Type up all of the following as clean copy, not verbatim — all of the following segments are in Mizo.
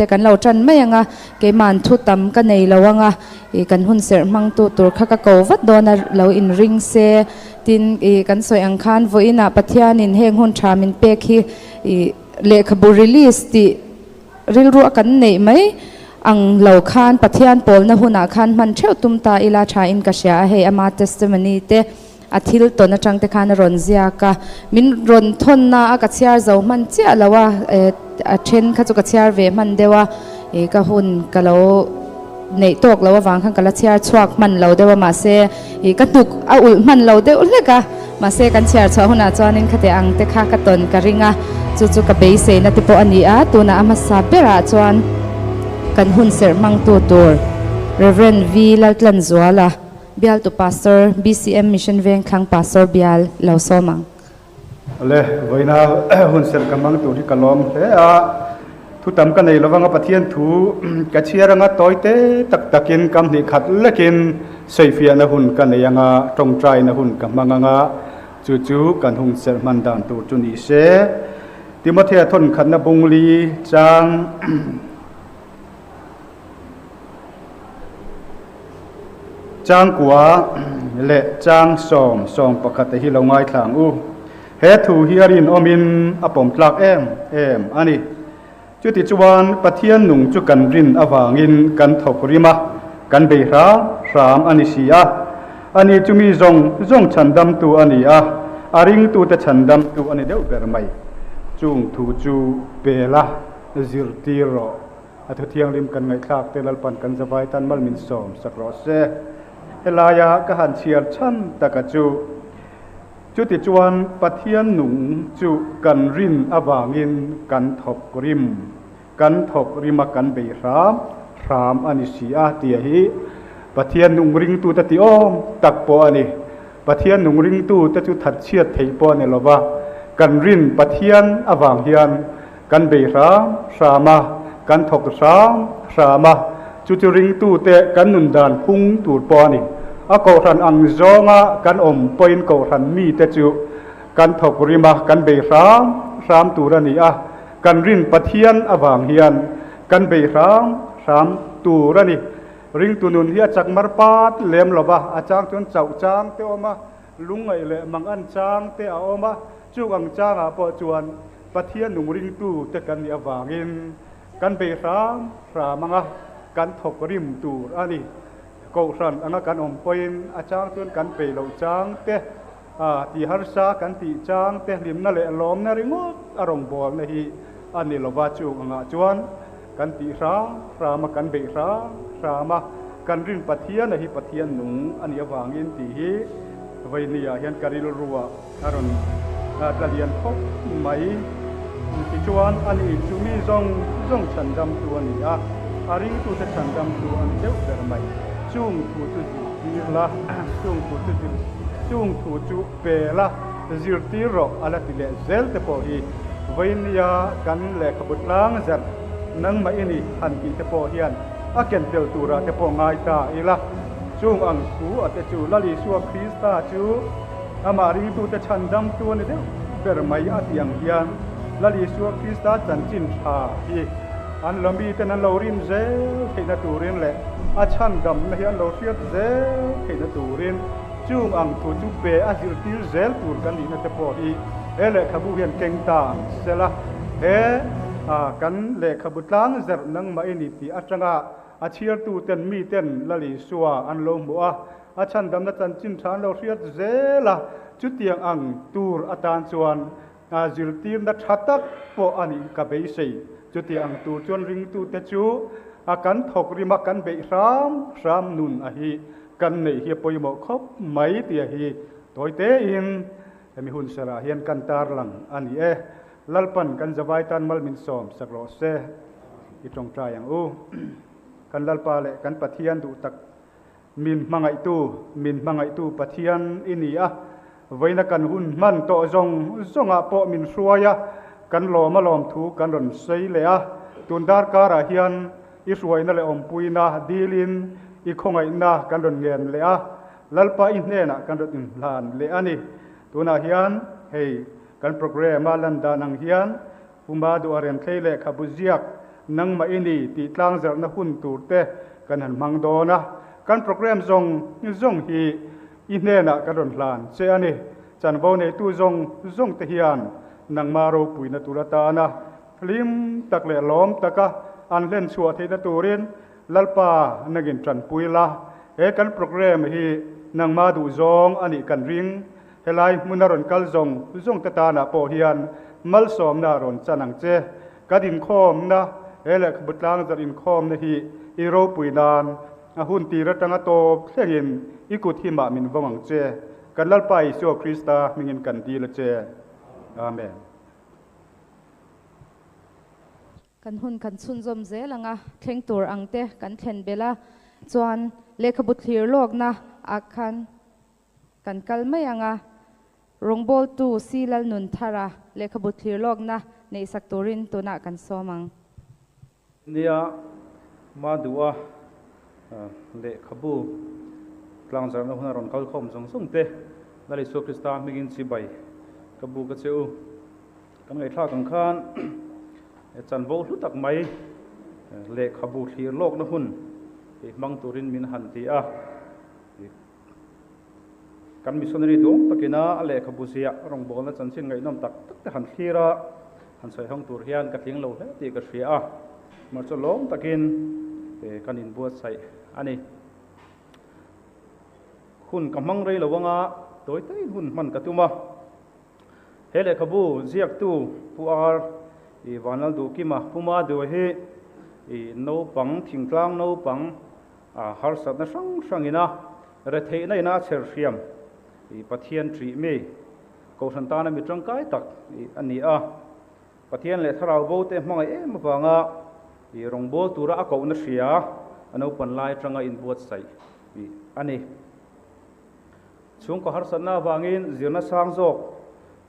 te kan lo tan mai anga keiman thu tam ka nei lo anga i kan hun serh hmang tu tur kha ka ko vat dawn a lo in ring se tin i kan sawi ang khan vawiinah Pathianin heng hun tha min pek hi i lehkhabu release tih rilru a kan neih mai ang lo khan Pathian pawlna hunah khan hman theuh tum ta ila tha in ka hria a hei ama testimony te A thil tawn atang te khan a rawn ziak a, min rawn thawnna a ka chhiar zo hman chiah lo a, a then kha chu ka chhiar ve hman deuh a, ih ka hun ka lo neih tawk lo avang khan ka la chhiar chhuak hman lo deuh a, mahse ih ka hnuk a ulh hman lo deuh hlek a, mahse kan chhiar chhuah hunah chuanin khati ang te kha ka tawn ka ring a, chu chu ka beiseina te pawh a ni a, tunah a hmasa berah chuan kan hun serh hmangtu tur Rev. V Laltlanzuala. Bialtu Pastor, BCM Mission Vengthlang Pastor bial lo sawm ang. Awle, vawiina hun serh ka hmang tur hi ka lawm hle a, thu tam ka nei lovang a, Pathian thu ka chhiar anga tawi te tak takin kam hnih khat lekin sawifiahna hun ka nei anga, tawngtaina hun ka hmang anga, chu chu kan hun serh hman dan tur chu ni se. Timothea thawnkhatna bungli chang. Changkua leh chang sawm sawm pakhat te hi lo ngaithla ang u. He thu hi a rinawmin a pawm tlak em em a ni. Chuti chuan Pathian nung chu kan rin avangin kan thawk rim a, kan bei hram hram a ni si a. Ani chu mi zawng zawng chhandamtu a ni a, a ringtute chhandamtu a ni deuh ber mai. Chung thu chu pela zirtir rawh. A thu thianghlim kan ngaihthlak te Lalpan kan zavai tan mal min sawm sak rawh se. Helaia ka han chhiar chhan taka chu, chuti chuan Pathian nung chu kan rin avangin kan thawk rim, kan thawk rima kan bei hram hram a ni si a tia hi Pathian nung ringtute ti awm tak pawh a ni. Pathian nung ringtute chu thatchhiat theih pawh a ni lova, kan rin Pathian avang hian Kan bei hram hram a, kan thawk hram hram a, chu chu ringtute kan nun dan phung tur pawh a ni. A kohhran ang zawnga kan awm pawhin kohhran mite chu kan thawk rim a, kan bei hram hram tur a ni a, kan rin Pathian avang hian kan bei hram hram tur a ni. Ringtu nun hi a chak mar pat lem lo va, a chang chuan chauh chang te awm a, lungngaih leh mangan chang te a awm a, chung ang changah pawh chuan Pathian nung ringtu te kan nih avangin kan bei hram hram anga kan thawk rim tur a ni. Kohhran anga kan awm pawhin a chang chuan kan peih loh chang te, tih harsa kan tih chang te, hlimna leh lawmna ringawt a rawngbawlna hi a ni lova, chung angah chuan kan tih hram hram a, kan beih hram hram a, kan rin Pathiana hi Pathian nung a nih avangin tih hi vawinia hian ka rilruah A rawn tla lian khawp mai. Tichuan, ani chu mi zawng zawng chhandamtu a ni a, a ringtute chhandamtu a ni deuh ber mai. Chung thu chu zirtir la, chung thu chu zir, chung thu chu pe la, zirtir rawh a la ti leh zel te pawh hi vawinia kan lehkhabu tlang zarh nangmah i ni han tih te pawh hian a ken tel turah te pawh ngai ta ila. Chung ang thu a te chu Lal Isua Krista chu Amah ringtute chhandamtu a ni deuh ber mai a tih ang hian Lal Isua Krista chanchin tha hi an lo miten an lo rin zel theihna turin leh a chhandamna hi an lo hriat zel theihna turin chung ang thu chu pe a zirtir zel tur kan nihna te pawh hi he lehkhabu hian keng ta ang sela he kan lehkhabu tlang zerh nangmah i ni tih atanga a chhiartuten miten Lal Isua an lo hmuh a. A chhandamna chanchin tha an lo hriat zel a, chutiang ang tur atan chuan zirtirna tha tak pawh a nih ka beisei. Chutiang ang tur chuan ringtute chu a kan thawk rim a, kan beih hram hram nun a hi kan neih hi a pawimawh khawp mai tia hi tawi tein hemi hun serah hian kan tarlang a ni e. Lalpan kan zavai tan mal min sawm sak rawh se i tawngtai ang u. Kan Lalpa leh kan Pathian duh tak Min hmangaihtu, min hmangaihtu Pathian i ni a, vawiina kan hun hman tawh zawng zawngah pawh min hruai a, kan lawm a lawm thu kan rawn sawi leh a. Tun darkarah hian i hruaina leh awmpuina dilin i khawngaihna kan rawn ngen leh a, Lalpa i hnenah kan rawn inhlan leh a ni. Tunah hian hei kan programme a lan dan ang hian Puma duh a remthlei lehkhabu ziak nangmah i ni tih tlangzarhna hun tur te kan han hmang dawn a. Kan program zawng zawng hi i hnenah kan rawn hlan che a ni. Chanvo neitu zawng zawng te hian nangmah ropuina tur atana hlim tak leh lawm taka an hlen chhuah theihna turin Lalpa nangin tanpui la. He kan program hi nangmah duhzawng a nih kan ring. Helai hmuna rawn kal zawng zawng te tanah pawh hian malsawmna rawn chan ang che. Kan inkhawmna, he lehkhabu tlangzarh inkhawmna hi i ropui nan a hun tir atanga tawp thlengin i kut himah min vawng ang che. Kan Lalpa Isua Krista hmingin kan dil a che. Amen. Kan hun kan chhunzawm zel ang a, thleng tur ang te kan thlen belh a, chuan lehkhabu thlir lawkna ah khan kan kal mai ang a, rawngbawltu Si Lalnunthara lehkhabu thlir lawkna neihsak turin tunah kan sawm ang. Nia, Madua lehkhabu tlangzarhna huna rawn kal khawm zawng zawng te, Lal Isua Krista hmingin chibai ka buk a che u. Kan ngaihthlak ang khan chanvo hlu tak mai lehkhabu thlir lawkna hun hmang turin min han ti a. Kan missionary duang takina a lehkhabu ziah rawngbawlna chanchin ngaihnawm tak tak te han thlir a, han sawi hawng tur hian ka tling lo hle tih ka hria a, mahse lawm takin kan inbuatsaih a ni. Hun ka hmang rei lo anga tawi tawiin hun hman ka tum a. He lehkhabu ziaktu Pu Ar i Vanlal Duhkima Pu Madua hi i naupang thingtlang naupang a harsatna hrang hrangin a retheihna ina a chher hriam i Pathian ṭih mi Kohhran tana mi ṭangkai tak i a ni a. Pathian leh Thlarau bo te hmangaih em avanga i rawngbâwl tura a kohna hria a naupan lai aṭanga inbuatsaih i a ni. Chhungkaw harsatna avangin zirna sang zawk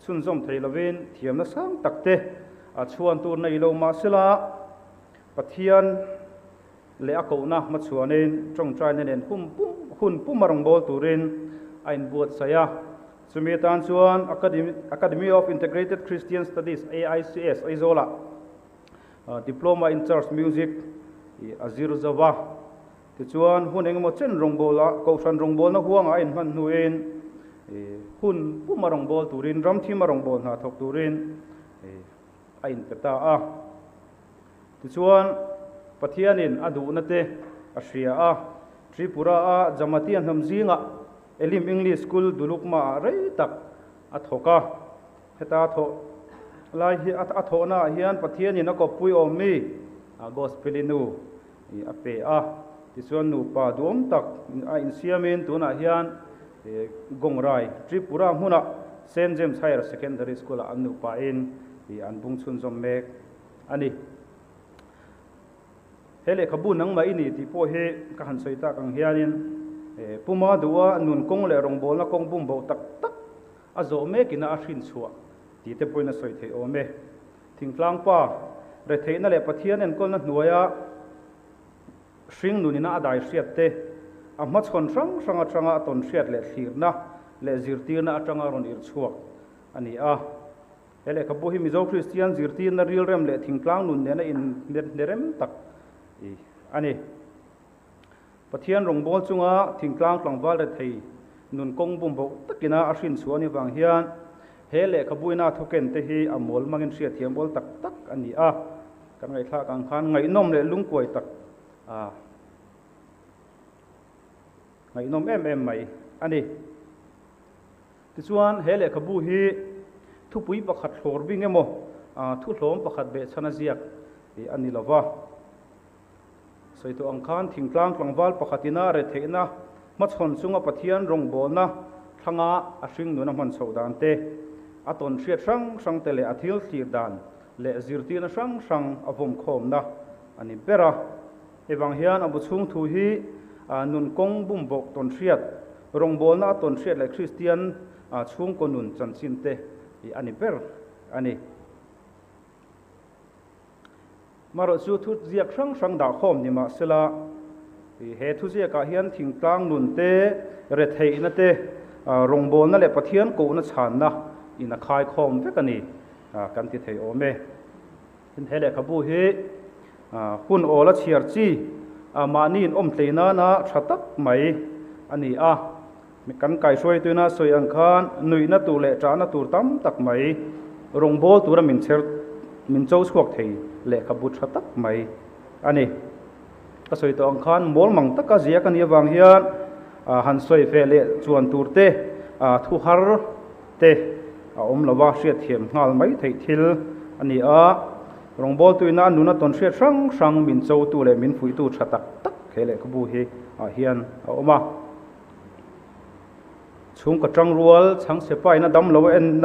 chhunzawm thei lovin thiamna sang tak te a chhuan tur nei lo mahsela Pathian leh a kohna hmachhuanin tawngtaina nen hun pum hun puma rawngbâwl turin a inbuatsaih a. Chumi atan chuan Academy of Integrated Christian Studies, AICS, Aizawlah Diploma in Church Music a zir zo va. Tichuan, hun engemaw chen rawngbawla Kohhran rawngbawlna huangah a inhman hnuin hun puma rawngbâwl turin, ram thima rawngbâwl hna thawk turin a inpe ta a. Tichuan, Pathianin a duhna te a hria a, Tripura-a Jamatia hnam zingah Elim English School Dulukma-ah rei tak a thawk a. Heta a thawh lai hi a thawhnaah hian Pathianin a kawppui awm mi Gospeli nu a pe a. Tichuan nupa duhawm tak a insiamin tunah hian Gongrai, Tripura hmunah Saint James Higher Secondary School-ah an nupain an bung chhunzawm mek a ni. He lehkhabu nangmah i ni tih pawh hi ka han sawi tak ang hianin Puma duha nun kawng leh rawngbawlna kawng bum bo tak tak a zawh mekin a hrin chhuah tih te pawhin a sawi theih awm e. Thingtlang pa retheihna leh Pathian enkawlna hnuaia hring nunina a dai hriat te, a hmachhawn hrang hrang atanga a tawn hriat leh thlirna leh zirtirna atanga rawn irhchhuak a ni a. He lehkhabu hi Mizo Kristian zirtirna rilrem leh thingtlang nun nena inhnerem tak a ni. Pathian rawngbâwl chunga thingtlang tlangval rethei nun kawng bum boh takina a hrin chhuah a nih vang hian he lehkhabuina thawken te hi a mawl hmangin hriatthiam awl tak tak a ni a. Kan ngaihthlak ang khan ngaihnawm leh lungkuai tak a ngaihnawm em em mai a ni. Tichuan, he lehkhabu hi thupui pakhat thlawr bing emaw, thuhlawm pakhat behchhan a ziak a ni lo va. Sawi tawh ang khan thingtlang tlangval pakhatina retheihna hmachhawn chunga Pathian rawngbawlna thlanga a hringnun a hman chhoh dan te, a tawn hriat hrang hrang te leh a thil thlir dan leh zirtirna hrang hrang a vawmkhawmna a ni ber a. Hei vang hian a bu chhung thu hi nun kawng bum bawk tawn hriat, rawngbawlna a tawn hriat leh Kristian chhungkaw nun chanchin te a ni ber a ni. Marawh chu thu ziak hrang hrang dah khawm ni mah sela, he thu ziakah hian thingtlang nun te, retheihna te, rawngbawlna leh Pathian kohna chhanna in a khai khawm vek a ni kan ti thei awm e. Tin, he lehkhabu hi. Hun awl a chhiar chi mahni in awm tlei nana tha tak mai a ni a. Kan kaihruaituina sawi ang khan nuihna tur leh ṭahna tur tam tak mai rawngbâwl tura min chher min cho chhuak thei lehkhabu ṭha tak mai a ni. Ka sawi tawh ang khan mawl mang taka ziak a nih avang hian han sawi feh leh chuan tur te thu har te a awm lo va, hriatthiam nghal mai theih thil a ni a. Rawngbâwltuina a nuna tawn hriat hrang hrang min chotu leh min fuihtu ṭha tak tak he lehkhabu hi ah hian a awm a. Chhungkaw ṭangrual chhangchhe paina dam lo a en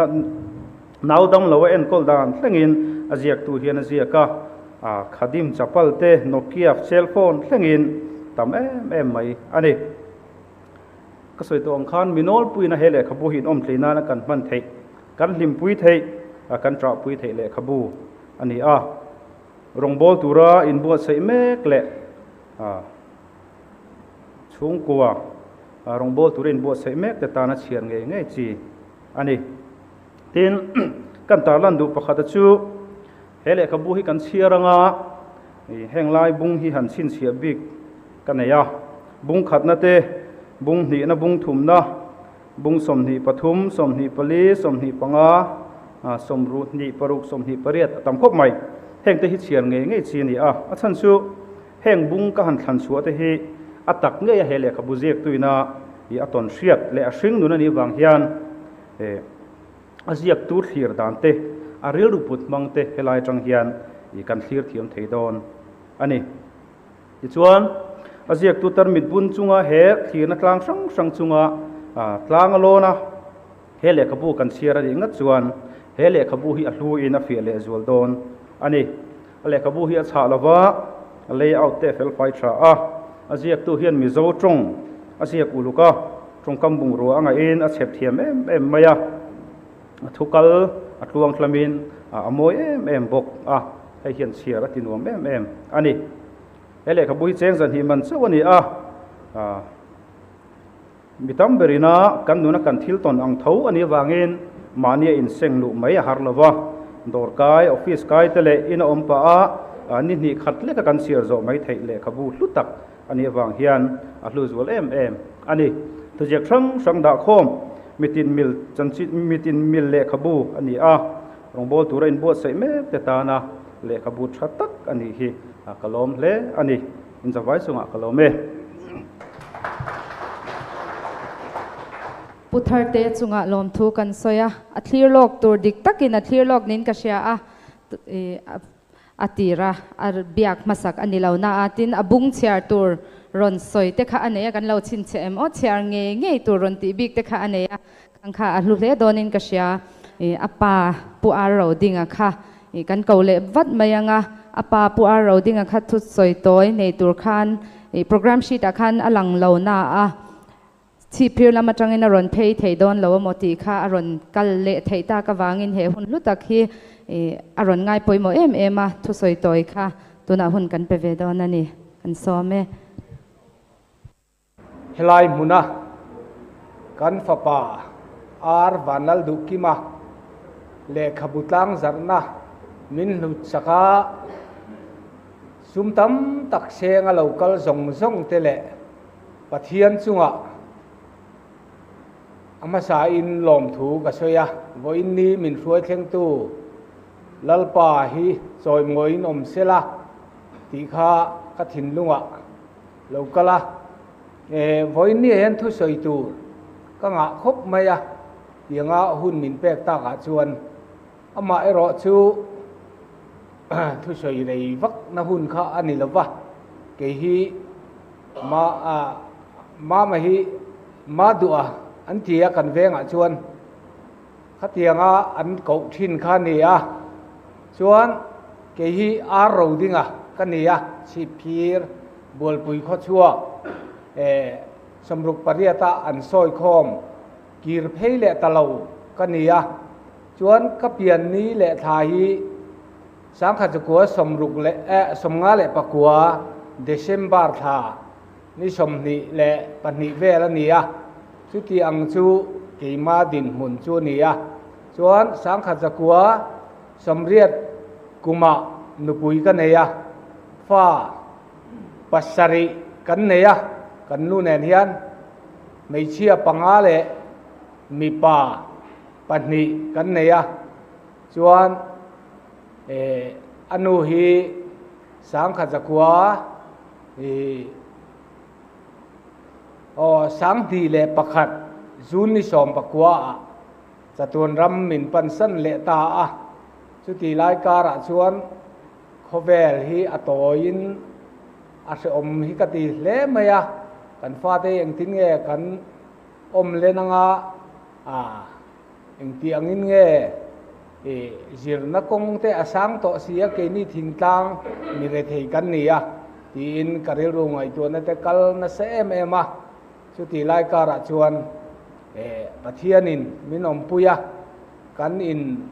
nau dam lo a enkawl dan thlengin a ziaktu hian a ziak a, Khadim chapal te Nokia cell phone thlengin tam em em mai a ni. Ka sawi tawh ang khan mi nawlpuina he lehkhabu hi inawm tlei nana kan hman theih, kan hlimpui theih, kan ṭahpui theih lehkhabu a ni a. Rawngbâwl tura inbuatsaih mek leh Chhungkua rawngbâwl tura inbuatsaih mek te tana chhiar ngei ngei chi a ni. Tin, kan tarlan duh pakhata chu he lehkhabu hi kan chhiar anga heng lai bung hi han chhinchhiah bik ka nei a. Bung khatna te, bung hnihna, bung thumna, bung 23, 24, 25, 26, 28 a tam khawp mai. Hengte hi chhiar ngei ngei chi a ni a. A chhan chu Heng bung ka han thlan chhuah te hi a tak ngei a he lehkhabu ziaktuina i a tawn hriat leh a hring nun a nih vang hian a ziaktu thlir dan te, a rilru put hmang te helai atang hian i kan thlir thiam thei dawn a ni. Tichuan, a ziaktu tarmit bun chunga he thlirna tlang hrang hrang chunga tlang a lawn a, he lehkhabu kan chhiar a nih ngat chuan he lehkhabu hi a hluin a fiah leh zual dawn a ni. A lehkhabu hi a chhah lo va, a layout te a fel fai tha a, a ziaktu hian Mizo tawng a ziak uluk a, tawngkam bungrua a ngaihin a chhep thiam em em mai a, a thu kal a tluang thlamin a mawi em em bawk a, hei hian chhiar a ti nuam em em a ni. He lehkhabu hi cheng zahnih man chauh a ni a, Mi tam berina kan nuna kan thil tawn ang tho a nih avangin mahnia inseng luh mai a har lo va, dawr kai, office kai te leh in a awm pah a, ni hnih khat leka kan chhiar zawh mai theih lehkhabu hlu tak a nih avang hian a hlu zual em em a ni. Thuziak hrang hrang dah khawm mitin mil chanchin mitin mil lehkhabu a ni a, rawngbâwl tura inbuatsaih mek te tana lehkhabu tha tak a nih hi ka lawm hle a ni. Inzavai chungah ka lawm e. Pu Tharte chungah lawmthu kan sawi a, a thlir lawk tur dik takin a thlir lawk niin ka hria a, a tir a, a biak hmasak a ni lo na a, tin a bung chhiar tur rawn sawi te kha a nei a, kan lo chhinchhiah em aw, chhiar ngei ngei tur rawn tih bik te kha a nei a, Kang kha a hlu hle dawnin ka hria. A pa Pu Ar Rodinga kha kan ko leh vat mai ang a, a pa Pu Ar Rodinga kha thu sawi tawi nei tur khan program sheet ah khan a lang lo na a, chhipphir lam atangin a rawn phei thei dawn lo amaw tih kha a rawn kal leh theih tak avangin he hun hlu tak hi a rawn ngai pawimawh em em a, thu sawi tawi kha tunah hun kan pe ve dawn a ni, kan sawm e. Helai hmuna kan fapa Ar Vanlalduhkima lehkhabu tlangzarhna min hlutsak a, sum tam tak senga lo kal zawng zawng te leh Pathian chungah a hmasain lawmthu ka sawi a, vawiin ni min hruai thlengtu Lalpa hi chawimawiin awm sela tih kha ka thinlungah Lo kal a, e, vawiin hian thusawi tur ka ngah khawp mai a, tianga hun min pek takah chuan amah erawh chu thusawi rei vak na hun kha a ni lo va, kei hi ma a mama hi ma duh a an ti a kan vengah chuan khatianga an koh thin kha a ni a, chuan kei hi ar ro dinga ka ni a, chhipphir. Bualpui khawchhuak eh 68-a an sawi khawm kir phei leh ta lo ka ni a, chuan ka pian ni leh thla hi 1969 December thla ni 22 vel a ni a, chuti ang chu keima dinhmun chu a ni a, chuan 1980 kumah nupui ka nei a. Fa pasarih kan nei a, kan nu nen hian hmeichhia panga leh mipa pahnih kan nei a, chuan eh a nu hi sangkhat zakua ih aw sanghnih leh pakhat June ni sawm pakua ah chatuan ram min pansan leh ta a, chutih lai karah chuan Khawvel hi a tawiin a hrehawm hi ka ti hle mai a, kan fate hi engtin nge kan awm len anga a engti angin nge i zirna kawng te a sang tawh si a, keini thingtlang mi rethei kan ni a tiin ka rilru ngaihtuahna te kal nasa em em a, chuti lai karah chuan Pathianin min awmpui a, kan in.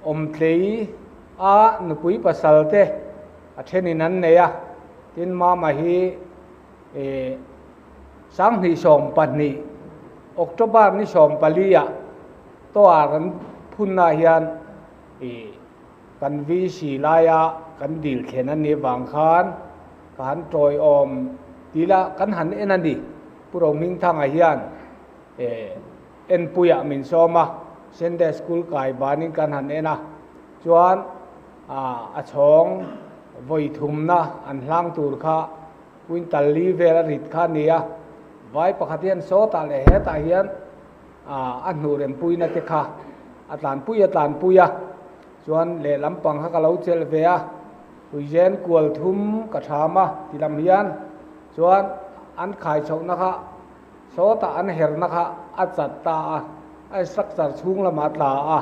Awmtlei a nupui pasal te a thenin an nei a, tin Mama hi sanghnih 12 October ni 14 ah toar an phunna hian kan VC laia kan dil thlen a nih vang khan ka han tawiawm tila kan han en a ni. Pu Rohmingthanga hian Enpuiah min sawm a, Sunday School kai banin kan han en a, chuan a chhawng vawi thumna an hlang tur kha quintal li vel a rit kha a ni a, vai pakhat hian sawtah leh hetah hian a hnuh rempuina te kha a tlanpui a tlanpui a, chuan lehlam pang kha ka lo chelh ve a, Puizen kual thum ka tham a ti lam hian chuan an khai chhohna kha Sawtah an herna kha a chat ta a, a structure chhung lamah a tla a,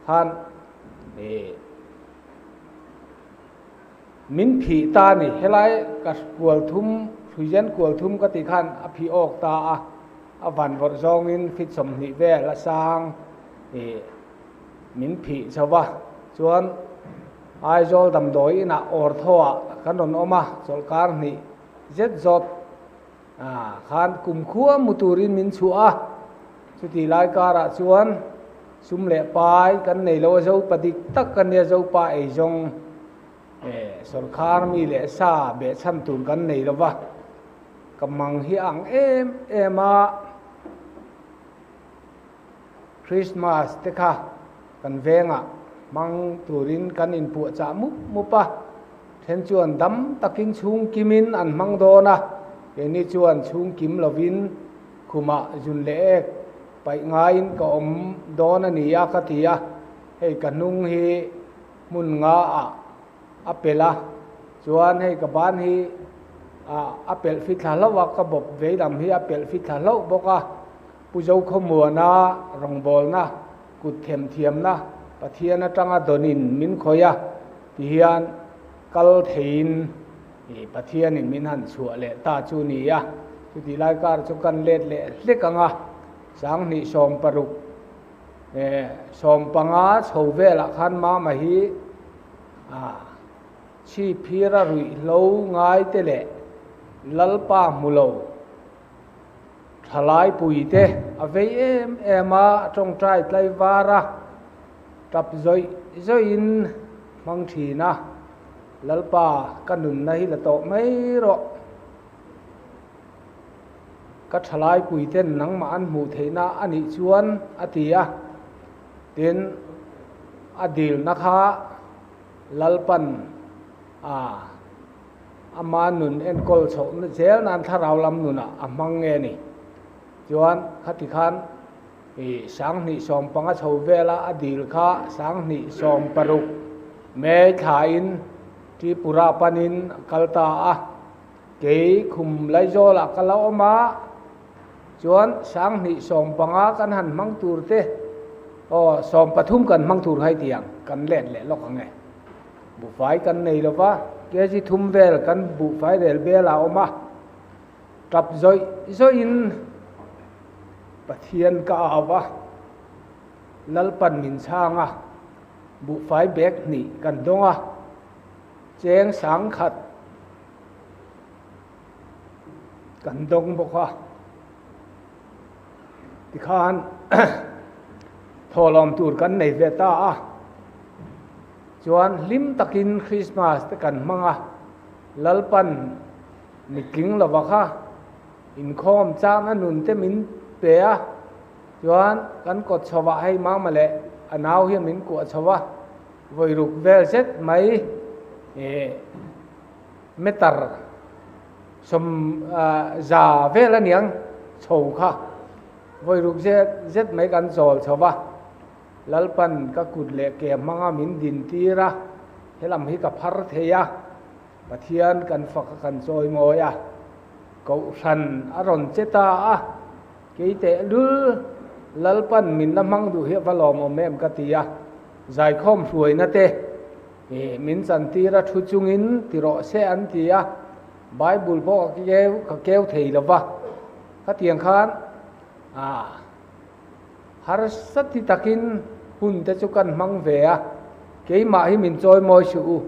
khan ih min phih ta a ni. Helai ka kual thum, hruizen kual thum ka tih khan a phih awk ta a, a van vawrh zawngin feet 20 vel a sang ih min phih chho va, chuan Aizawl damdawi inah awrthaw ah kan rawn awm a, chawlhkar hnih zet zawt. Ah khan kumkhua mu turin min chhuah a, chutih lai karah chuan sum leh pai kan nei lo a, Zopa dik tak kan nia, Zopa ei zawng eh sawrkhar mi leh sa behchhan tur kan nei lo va, ka mang hi a ang em em a, Christmas te kha kan vengah hmang turin kan inpuahchah mup mup a, then chuan dam takin chhung kimin an hmang dawn a, keini chuan chhung kim lovin khumah zun leh ek paih ngaiin ka awm dawn a ni a ka ti a, hei ka hnung hi hmun nga ah a pelh a, chuan hei ka ban hi a pelh fithla hlauh a, ka bawp veilam hi a pelh fithla hlauh bawk a. Pu Zokhawmuana rawngbawlna, kut themthiamna Pathian atanga dawnin min khawih a, tihian kal theiin Pathianin min han chhuah leh ta chu ni a, chutih lai kar chu kan let leh hlek ang a, 2016 15 chho velah khan Mama hi chhipphira ruihhlo ngai te leh Lalpa hmu lo, Thalai puite a vei em em a, a tawngtai tlai var a, tap zawih zawihin hmang thin a, Lalpa ka nunna hi la tawh mai rawh. Ka thalai puiten nangmah an hmuh theihna a nih chuan a ti a, tin a dilna kha Lalpan a. Ama nun enkawl chhohna zel nan thlarau lam nunah a hmang nge ni? Chuan khati khan i 2015 chho vela a dil kha 2016 May thlain Tripura panin a kal ta a, kei khum Laizawlah ka la awm a, chuan 2015 kan han hmang tur te aw 13 kan hmang tur hai tiang kan let leh lawk ang e. Buhfai kan nei lo va, kg thum vel kan buhfai rel bel a awm a, tap zawih zawihin Pathian ka au va, Lalpan min chhang a, buhfai bag hnih kan dawng a, cheng 1000 kan dawng bawk a, tikhan thawhlawm tur kan nei ve ta a. Chuan hlim takin Christmas te kan hmang a. Lalpan mitling lova kha inkhawm chakna nun te min pe a, chuan kan kawt chho ah hei Mama leh a nau hian min kuah chho a, vawi ruk vel zet mai meter sawm za vel aniang chho kha vawi ruk zet zet mai kan chawl chho va. Lalpan ka kut leh ke hmanga min din tir a, helam hi ka phar thei a, Pathian kan fak a kan chawi mawi a, Kohhran a rawn che ta a, kei tehlul Lalpan min la hmang duh hi a va lawmawm em ka ti a, zaikhawm hruaina te min chantir a thu chungin ti rawh se an ti a, Bible pawh ka keu ka keu thei lo va, khatiang khan ah harsa ti takin hun te chu kan hmang ve a, keimah hi min chawimawi suh u,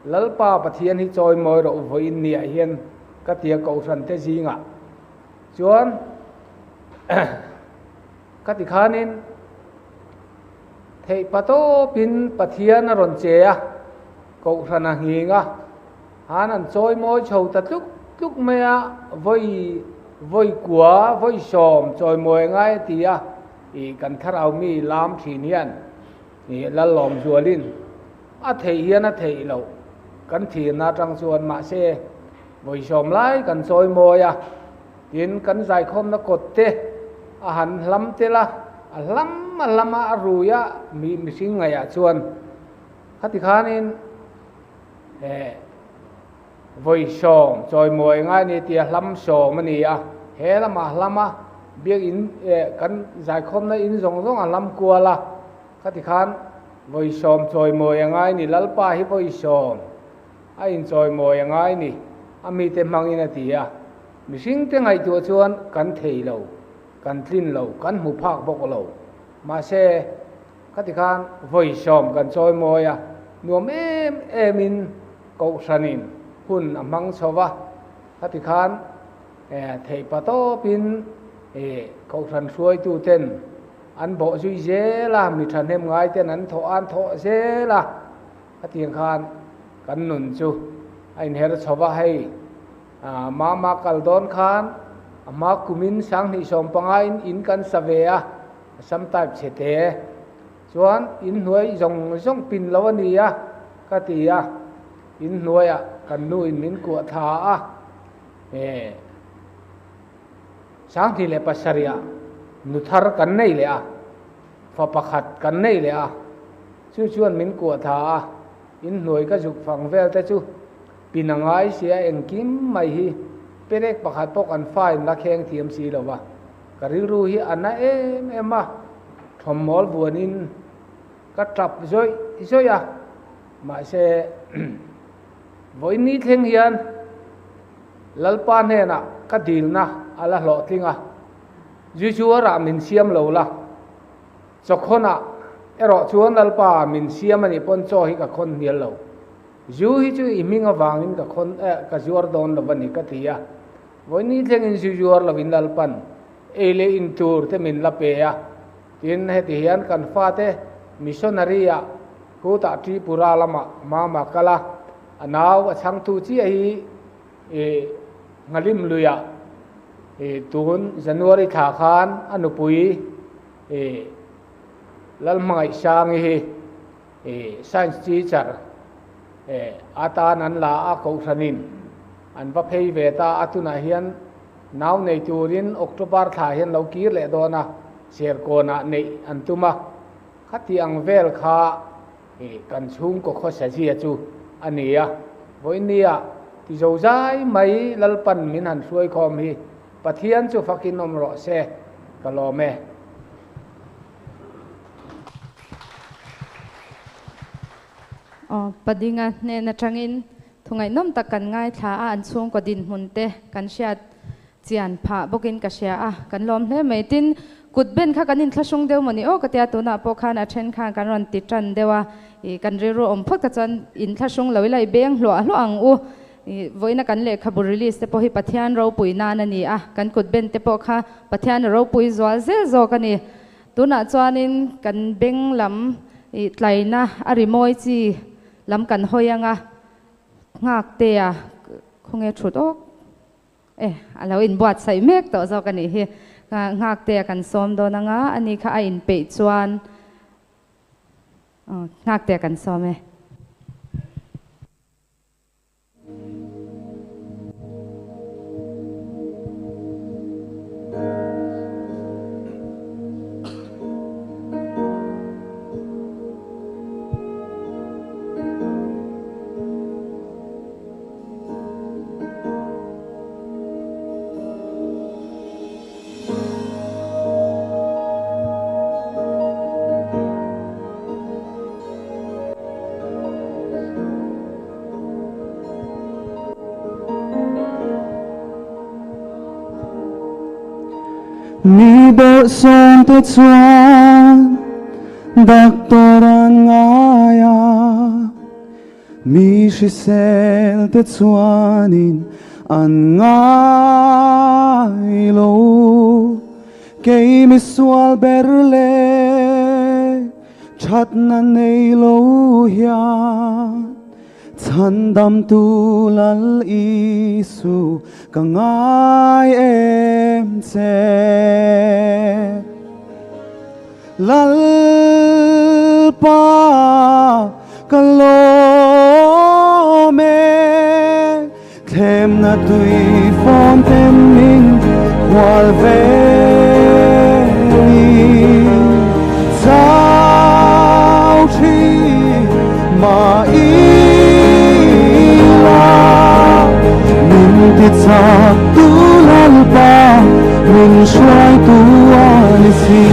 Lalpa Pathian hi chawimawi rawh u vawiin niah hian ka ti a Kohhran te zingah chuan ka ti khanin theih patawpin Pathian a rawn che a, Kohhran a nghing a, han an chawimawi chho ta tluk tluk mai a, vawi vawi kua vawi sawm chawimawi a ngai a ti a, ih kan thlarau mi lam thin hian ih Lallawm zualin a theih hian a theih loh kan thirna atang chuan mahse vawi sawm lai kan chawimawi a, tin kan zaikhawmna kawt te a han hlam tel a, a hlam a hlam a a rui a mi mihring ngaihah chuan khati khanin Eh, vawi sawm chawimawi ngai ni tia hlam sawm a ni a, he lamah hlam a, biakin eh kan zaikhawmna in zawng zawng a hlam kual a, khati khan vawi sawm chawimawi a ngai ni, Lalpa hi vawi sawm a inchawimawi a ngai ni, a mite hmangin a ti a, mihringte ngaihtuah chuan kan thei lo, kan tlin lo, kan hmu phak bawk lo, mahse, Khati khan vawi sawm kan chawimawi a, nuam em emin Kohhranin hun a hmang chho va. Khati khan theih pa tawpin Kohhran hruaituten an bawh zui zel a, mi thahnem ngaiten an thawh an thawh zel a. Khatiang khan kan nun chu a inher chho va, hei Mama kal dawn khan a hma kumin 2015 in in kan sa ve a, A sam type chhe te chuan in hnuai zawng zawng pin lo a ni a ka ti a, in hnuaiah kan nu in min kuah thla a, eh 2007 ah nu thar kan nei leh a, fa pakhat kan nei leh a, chu chuan min kuah thla a, in hnuai ka zuk fang vel te chu pin a ngai sia engkim mai hi perek pakhat pawh kan fa in la kheng thiam si lo va. Ka rilru hi a na em em a, thawmhnawl vuanin ka tap zawih zawih a, mahse vawiin ni thleng hian Lalpa hnenah ka dilna a la hlawhtling a, Zuizuarah min siam lo la, chawkhawnah erawh chuan Lalpa min siam a nih pawn chaw hi ka khawn hnial lo, zu hi chu i hming avangin ka khawn eh ka zuar dawn lo a ni ka ti a. Vawiin thlengin zu zuar lovin Lalpan ei leh in tur te min la pe a, tin heti hian kan fate missionary ah khutah Tripura lamah Mama kal a, a nau a chhangtu chiah hi ih Nghalim luiah ih tun January thla khan a nupui ih Lalhmangaihsangi hi ih science teacher Eh, atan an la a, Kohhranin an va phei ve ta a, tunah hian nau nei turin October thla hian lo kir leh dawn a, Serkawnah neih an tum a, khati ang vel kha eh kan chhungkaw khawsazia chu a ni a, vawinia ti zo zai mai Lalpan min han hruaikhawm hi Pathian chu fakin awm rawh se, ka lawm e. Aw, Padinga hnen atangin thu ngaihnawm tak kan ngaithla a, an chhungkaw dinhmun te kan hriat chian phah bawkin ka hria a, kan lawm hle mai. Tin, kut ben kha kan inthlahrung deuh mawni aw ka tia, tunah pawh khan a then khan kan rawn ti tan deuh a, ih kan rilru awm phawt kha chuan inthlahrung lo ila i beng hluah hluah ang u. Ih vawiina kan lehkhabu release te pawh hi Pathian ropui nan a ni a, kan kut ben te pawh kha Pathian a ropui zual zel zawk a ni. Tunah chuanin kan beng lam ih tlaina a rimawi chi lam kan hawi anga nghak te a. Khawnge thut awk e, a lo inbuatsaih mek tawh zawk a nih hi. Nghaktea kan sawm dawn anga a ni kha a inpeih chuan Nghaktea kan sawm e. Mi bawrhsawm te chuan doctor an ngai a, Mi hrisel te chuanin an ngai lo. Kei misual ber leh thatna nei lo hian Chhandamtu Lal Isu ka ngai em che. Lalpa ka lawm e, thlemna tui fawn ten min hual ve ni. Chau thin mah ila, min ti chak tu Lalpa min hruai tu a ni si.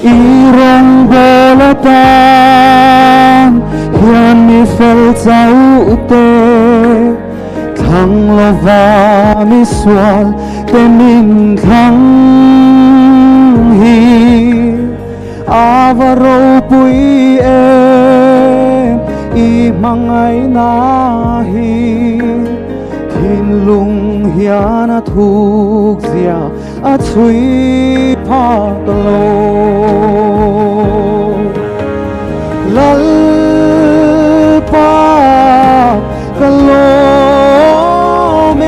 I rawngbâwl atan hian mi fel chauh te thlang lova mi sual te min thlang hi a va ropui em i hmangaihna hi thinlung hian a thuk zia a chhui phak lo. Lalpa ka lawm e,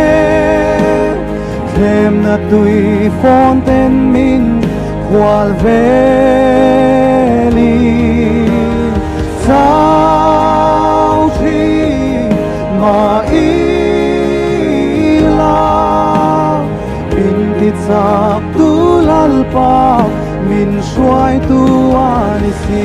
thlemna tui fawn ten min hual velin chau thin mah ila. Min ti chak tu Lalpa min hruai tu a ni si.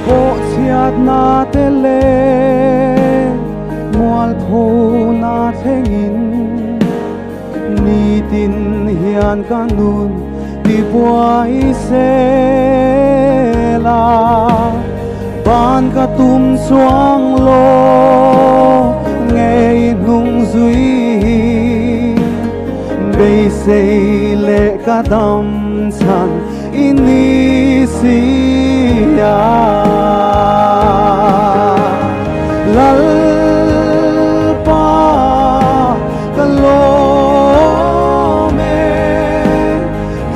Bawhchhiatna te leh mualphona thlengin nitin hian ka nun tibuai sela. Ban ka tum chuang lo ngei hnung zui hi beisei leh ka dam chhan i ni si a. Lalpa ka lawm e,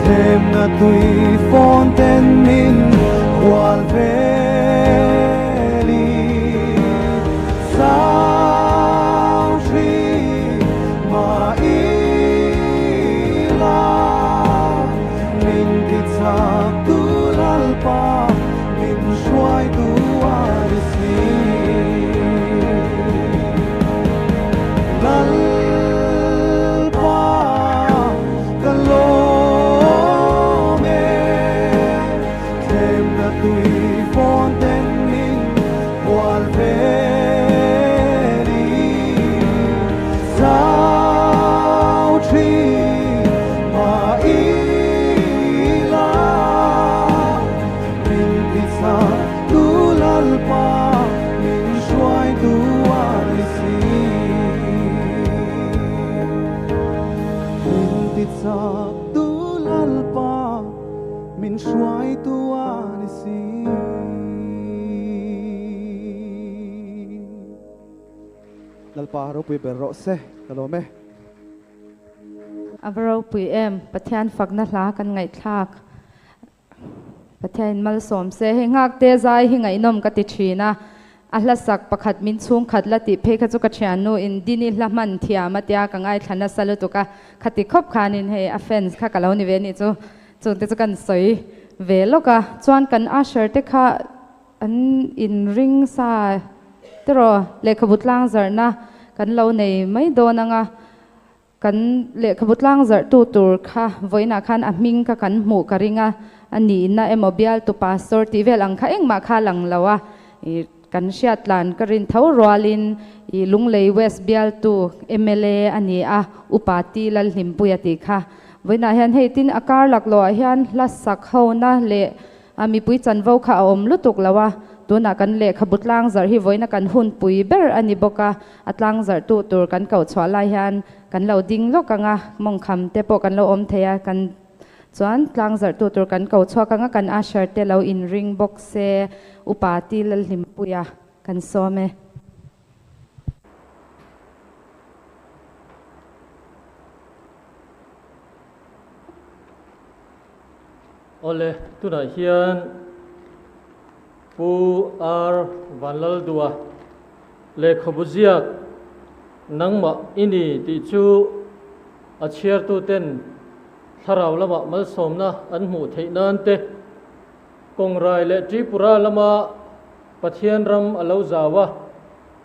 thlemna tui fawn ten min hual velin chau thin mah ila min ti chak tu Lalpa min hruai tu a ni si. Lalpa ka lawm e, thlemna tui Lalpa ropui ber rawh se, ka lawm e. A va ropui em, Pathian fakna hla kan ngaihthlak. Pathianin malsawm se, hei nghakte zai hi ngaihnawm ka ti thin a, a hla sak pakhat min chhung khat la tih phei kha chu ka thiannu in Dini hla hman thiam a tia ka ngaithla nasa lutuk a, khati khawp khanin hei a fans kha ka lo ni ve nih chu, chungte chu kan sawi ve lawk a, chuan kan usher te kha an inring sa tiraw lehkhabu tlang zarhna kan lo nei mai dawn ang a. Kan lehkhabu tlangzarhtu tur kha vawiinah khan a hming kha kan hmuh ka ring a, a nihna emaw bialtu pastor tih vel ang kha engmah kha a lang lo a, ih kan hriat tlan ka rin tho rualin ih Lunglei West bialtu mla a ni a, Upa Ti Lalhlimpuia tih kha vawiinah hian hei tin a kar laklawhah hian hla sak hona leh A mipui chanvo kha a awm lutuk lo a, tunah kan lehkhabu tlangzarh hi vawiina kan hunpui ber a ni bawk a, a tlangzarhtu tur kan koh chhuah lai hian kan lo ding lawk ang a, mawngkham te pawh kan lo awm thei a, kan chuan tlangzarhtu tur kan ko chhuak ang a, kan usher te lo inring bawk se, Upa Ti Lalhlimpuia kan sawm e. Awle, tunah hian Pu R. Vanlaldua lehkhabu ziak Nangmah i ni tih chu a chhiartuten thlarau lamah malsawmna an hmuh theih nan te, Kawngrai leh Tripura lama Pathian ram a lo zau a,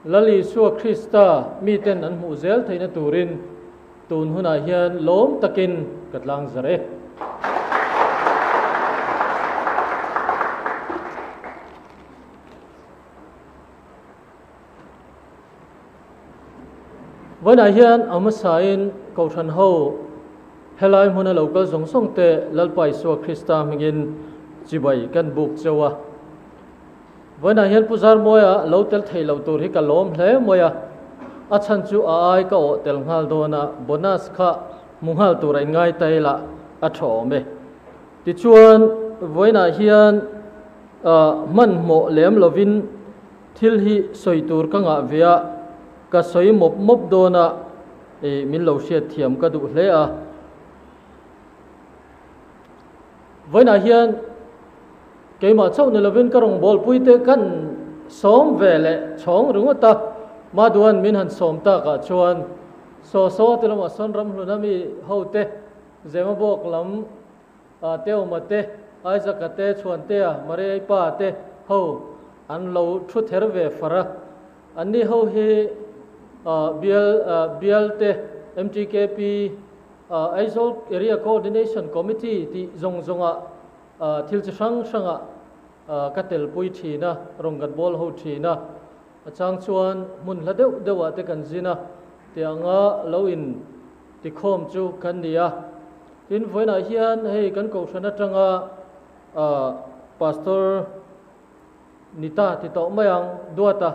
Lal Isua Krista miten an hmuh zel theihna turin tun hunah hian lawm takin ka tlang zar e. Vawiinah hian a hmasain Kohhran ho helai hmuna lo kal zawng zawng te Lalpa Isua Krista hmingin chibai kan buk cheu a. Vawiinah hian Pu Zarmawia lo tel thei loh tur hi ka lawm hle mai a, a chhan chu a ai ka awh tel nghal dawn a, bonus kha hmu nghal tur a inngai ta ila a tha awm e. Tichuan vawiinah hian hmanhmawh lem lovin Thil hi sawi tur ka ngah ve a, ka sawi mawp mawp dawn a, ih min lo hriat thiam ka duh hle a. Vawiinah hian keimah chauh ni lovin ka rawngbawlpui te kan sawm ve leh chhawng ringawt a, Maduan min han sawm takah chuan saw saw ti lamah sawn ramhluna mi ho te, Zemabawk lam Teuma te, Isaac-a te, Chhuantea, Mariai pa te ho an lo thu ther ve far a. Anni ho hi bial bial te, MTKP, Aizawl Area Coordination Committee tih zawng zawngah thil chi hrang hrangah ka telpui thin a, rawn kan bawl ho thin a. A chang chuan hmun hla deuh deuhah te kan zin a, tianga lo in tikhawm chu kan ni a. Tin, vawiinah hian hei kan kohhran atanga Pastor Nita ti tawh mai ang, Duata,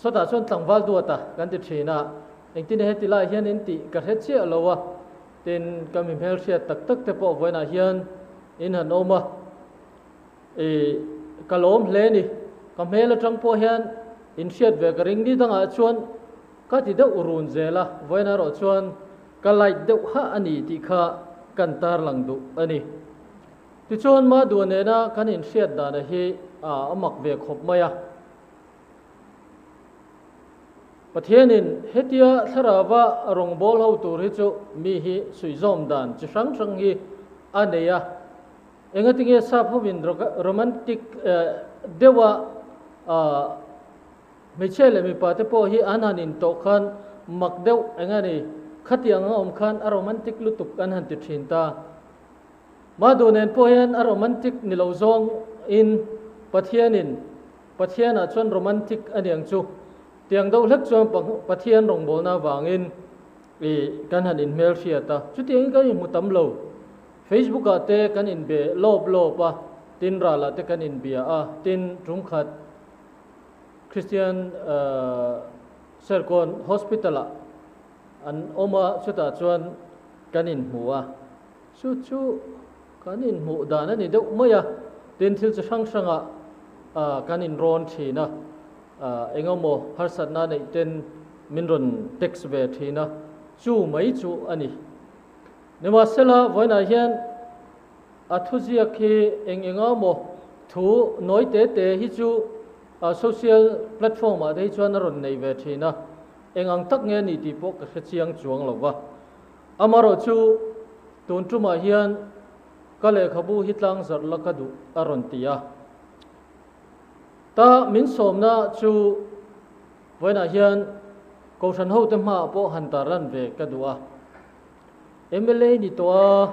sawtah chuan tlangval Duata kan ti thin a, engtin heti lai hian in tih ka hre chiah lo a, tin ka mi hmelhriat tak tak te pawh vawiinah hian in han awm a, i ka lawm hle ni, ka hmel atang pawh hian in hriat ve ka ring ni dangah chuan ka ti deuh run zel a, vawiinah erawh chuan Ka light deuh hah a ni tih kha kan tarlang duh a ni. Tichuan Madua nena kan inhriat dana hi a mak ve khawp mai a. Pathianin hetia thlarauva rawngbâwl ho tur hi chu mi hi suihzawm dan chi hrang hrang hi a nei a. Engatinge sap hovin romantic deuha Hmeichhia leh mipa te pawh hi an han intawh khan mak deuh eng a ni, khatiang a awm khan a romantic lutuk an han ti thin ta. Madhu nen pawh hian a romantic ni lo zawng in Pathianin Pathianah chuan romantic a niang chu tiang deuh hlek chuan Pathian rawngbawlna avangin i kan han inhmelhriat a, chutiangin kan inhmu tam lo. Facebook ah te kan inbe lawp lawp a, tin ralah te kan inbia a, tin tumkhat Christian Serkawn Hospital ah an awm a, chutah chuan kan inhmu a, chu chu kan inhmuh dan a ni deuh mai a, tin thil chi hrang hrangah kan inrawn thin a, engemaw harsatna neih ten min rawn text ve thin a, chu mai chu a ni. Nimahsela, vawiinah hian a thuziak hi eng enga maw thu nawi te te hi chu social platform ah te hi chuan a rawn nei ve thin a, eng ang tak nge a nih tih pawh ka hre chiang chuang lo va. Amaherawh chu tun tumah hian ka lehkhabu hi tlang zarh la ka duh a rawn ti a. Ta min sawmna chu vawiinah hian Kohhran hote hmaah pawh han tarlan ve ka duh a. Mla ni tawh a,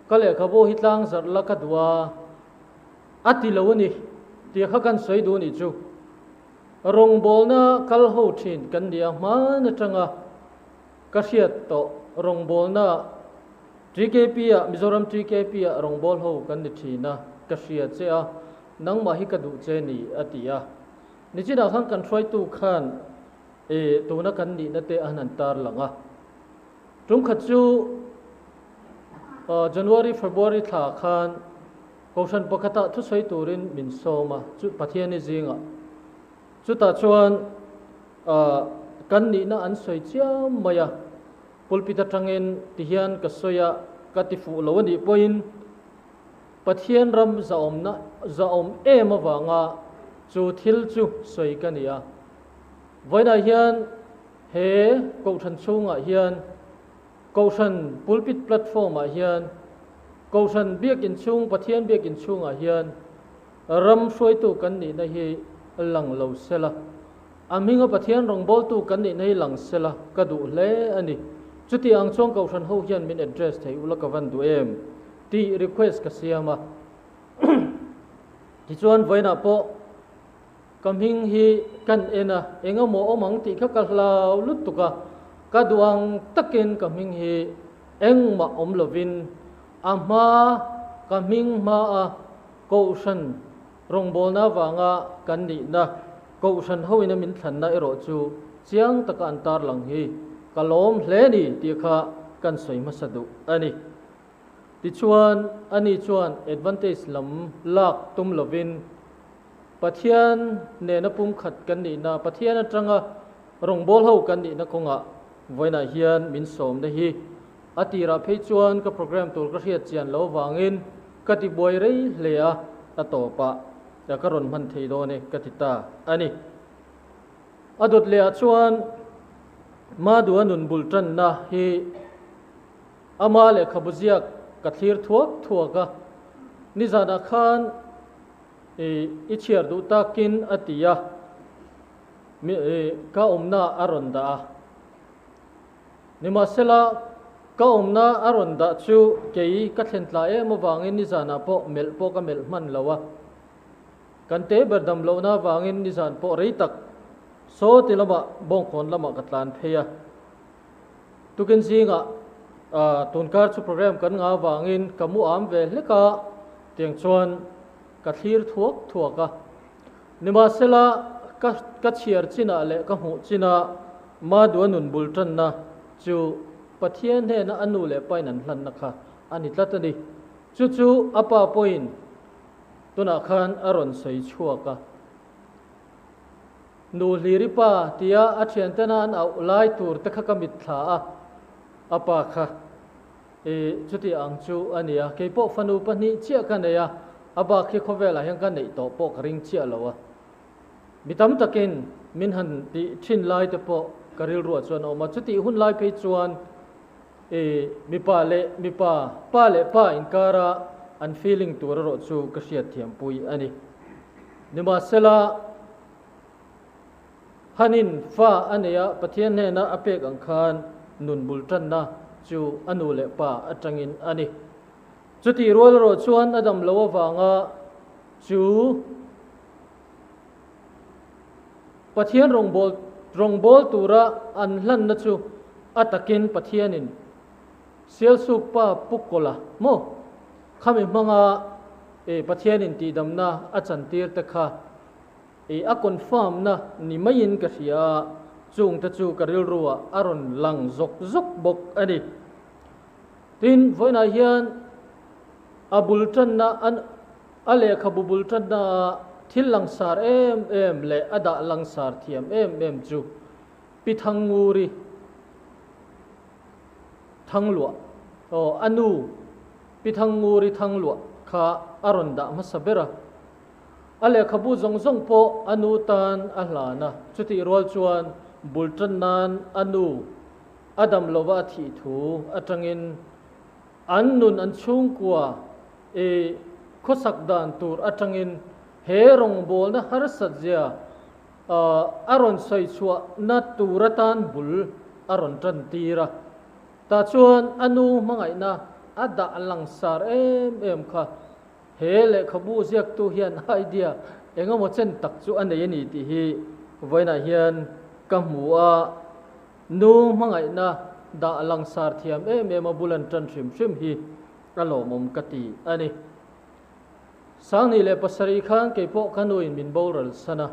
ka lehkhabu hi tlang zarh la ka duh a, a ti lo a ni tih kha kan sawi duh nih chu. Rawngbawlna kal ho thin kan ni a, hman atanga ka hriat tawh rawngbawlna TKP ah, Mizoram TKP ah rawngbâwl ho kan ni ṭhin a, ka hria che a, nangmah hi ka duh che ni, a ti a. Nichinah khan kan hruaitu khan e tuna kan nihna te an han tar lang a. Ṭumkhat chu January, February thla khan Kohhran pakhatah thusawi turin min sawm a, chu Pathiani zingah. Chutah chuan kan nihna an sawi chiam mai a. Pulpit atangin tihian ka sawi a, ka ti fuh lo a nih pawhin Pathian ram zahawmna zahawm em avanga chu thil chu sawi ka ni a. Vawiinah hian he Kohhran chhungah hian Kohhran pulpit platform ah hian Kohhran biakin chhung Pathian biakin chhungah hian ram hruaitu kan nihna hi lang lo sela. A hminga Pathian rawngbawltu kan nihna hi lang sela ka duh hle a ni. Chuti ang chuan Kohhran ho hian min address thei ula ka van duh em? tih request ka siam a. Tichuan vawiinah pawh ka hming hi kan en a, eng emaw awm ang tih kha ka hlau lutuk a, ka duh ang takin ka hming hi engmah awm lovin a hma ka hming hmaa Kohhran Rawngbawlna avanga kan nihna Kohhran hoin a min thlanna erawh chu chiang taka an tarlang hi ka lawm hle ni tih kha kan sawi hmasa duh a ni. Tichuan, ani chuan advantage lam lak tum lovin Pathian nena pumkhat kan nihna, Pathian atanga rawngbâwl ho kan nihna kawngah vawiinah hian min sawmna hi a tirah phei chuan ka program tur ka hriat chian loh avangin ka ti buai rei hle a, a tawpah ka rawn hman thei dawn e ka ti ta a ni. A dawt lehah chuan Madua nun bul tanna hi ama lehkhabu ziak ka thlir thuak thuak a, nizanah khan i chhiar duh takin a ti a, ka awmna a rawn dah a. Nimahsela, ka awmna a rawn dah chu kei ka thlen tla em avangin nizanah pawh melh pawh ka melh hman lo a. Kan te ber dam lohna avangin nizan pawh rei tak saw ti lamah Bawngkawn lamah ka tlan phei a. Tukin zingah tunkar chu program kan ngah avangin ka mu am ve hlek a, tiang chuan ka thlir thuak thuak a. Nimahsela, ka ka chhiar chinah leh ka hmuh chinah Madua nun bul tanna chu Pathian hnena a nu leh pain an hlanna kha a ni tlat a ni. Chu chu a pa pawhin tunah khan a rawn sawi chhuak a. Nu Hliri pa tia a thiantena an auh lai tur te kha ka mitthla a, a pa kha I chuti ang chu a ni a, kei pawh fanu pahnih chiah ka nei a, a bak hi khawvelah hian ka neih tawh pawh ka ring chiah lo a. Mi tam takin min han tih thin lai te pawh ka rilruah chuan a awm a, chutih hun lai phei chuan i mipa leh mipa, pa leh pa inkara an feeling tur erawh chu ka hriatthiampui a ni. Nimahsela, Hanin fa a nei a, Pathian hnena a pek ang khan nun bul tanna chu a nu leh pa atangin a ni. Chutih rual erawh chuan a dam lo avanga chu Pathian rawngbâwl rawngbâwl tura an hlanna chu a takin Pathianin Sialsuk pa Pu Kawla maw khami hmanga Pathianin tihdamna a chantir te kha I a confirm na ni maiin ka hria a, chung te chu ka rilru ah a rawn lang zawk zawk bawk a ni. Tin, vawiinah hian a bul tanna an a lehkhabu bul tanna a thil langsar em em leh a dah langsar thiam em em chu. Pi Thangnguri Thangluah aw a nu Pi Thangnguri Thangluah kha a rawn dah hmasa ber a. A lehkhabu zawng zawng pawh a nu tan a hlan a, chutih rual chuan bul tan nan a nu a dam lova a thih thu atangin an nun an chhungkua i khawsak dan tur atangin he rawngbawlna harsat zia a rawn sawi chhuahna tur atan bul a rawn tan tir a. Tah chuan a nu hmangaihna a dah langsar em em kha. He lehkhabu ziaktu hian idea eng emaw chen tak chu a nei a ni tih hi vawiinah hian ka hmu a, nu hmangaihna dah langsar thiam em em a bul an tan hrim hrim hi a lawmawm ka ti a ni. 2007 khan keipawh ka nuin min boral san a,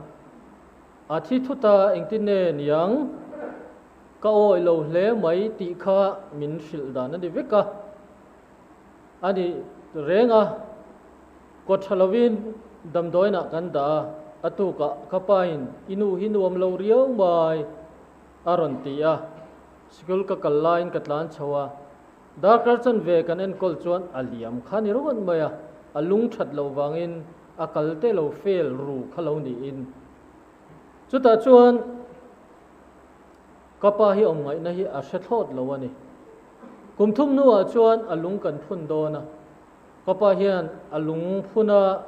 a thi thut a engtin nge niang ka awih lo hle mai tih kha min hrilh dan a ni vek a. A ni reng a, kawt tha lovin damdawiinah kan dah a, a tukah ka pain i nu hi nuam lo riau mai a rawn ti a, sikul ka kal laiin ka tlan chho a, darkar chanve kan enkawl chuan a liam kha ni ringawt mai a, a lung that loh vangin a kal te lo fail ru kha lo niin. Chutah chuan Ka pa hi awm ngaihna hi a hre thlawt lo a ni. Kum thum hnuah chuan a lung kan phun dawn a. Ka pa hian a lung phuna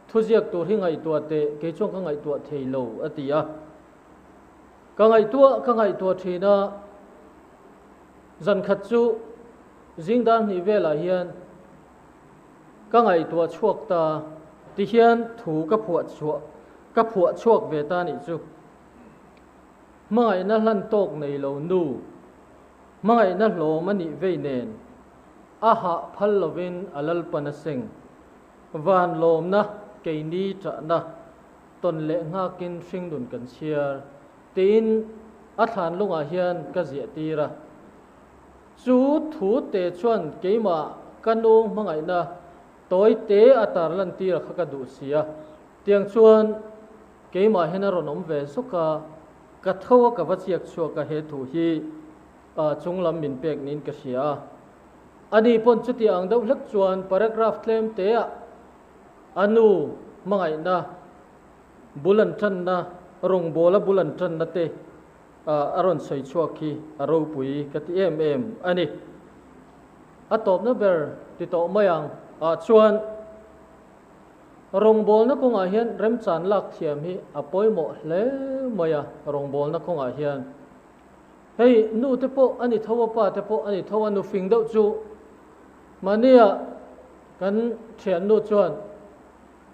thuziak tur hi ngaihtuah teh, kei chuan ka ngaihtuah thei lo a ti a. Ka ngaihtuah ka ngaihtuah thin a, zan khat chu zing dar hnih velah hian ka ngaihtuah chhuak ta tihian thu ka phuah chhuah ka phuah chhuak ve ta nih chu. Hmangaihna hlan tawk nei lo nu, hmangaihna hlawm a nih vei nen, a hah phal lovin a lalpan a seng. Van lawmna, keini ṭahna, tawn leh nghakin hringnun kan chhiar, tiin a thlan lungah hian ka ziah tir a. Chu thu te chuan keimah ka nu hmangaihna tawi te a tarlan tir a kha ka duh si a, tiang chuan Keimah hian a rawn awm ve zuk a, ka tho a ka va chiak chhuak a he thu hi chung lam min pek niin ka hria a. Ani pawn chuti ang deuh hlek chuan paragraph tlem te ah a nu hmangaihna bul an tanna, rawngbawla bul an tanna te a rawn sawi chhuak hi a ropui ka ti em em a ni. A tawpna ber ti tawh mai ang ah chuan. Rawngbawlna kawngah hian remchan lak thiam hi a pawimawh hle mai a, rawngbawlna kawngah hian. Hei nu te pawh a ni tho a, pa te pawh a ni tho a, nufing deuh chu mahnia kan thiannu chuan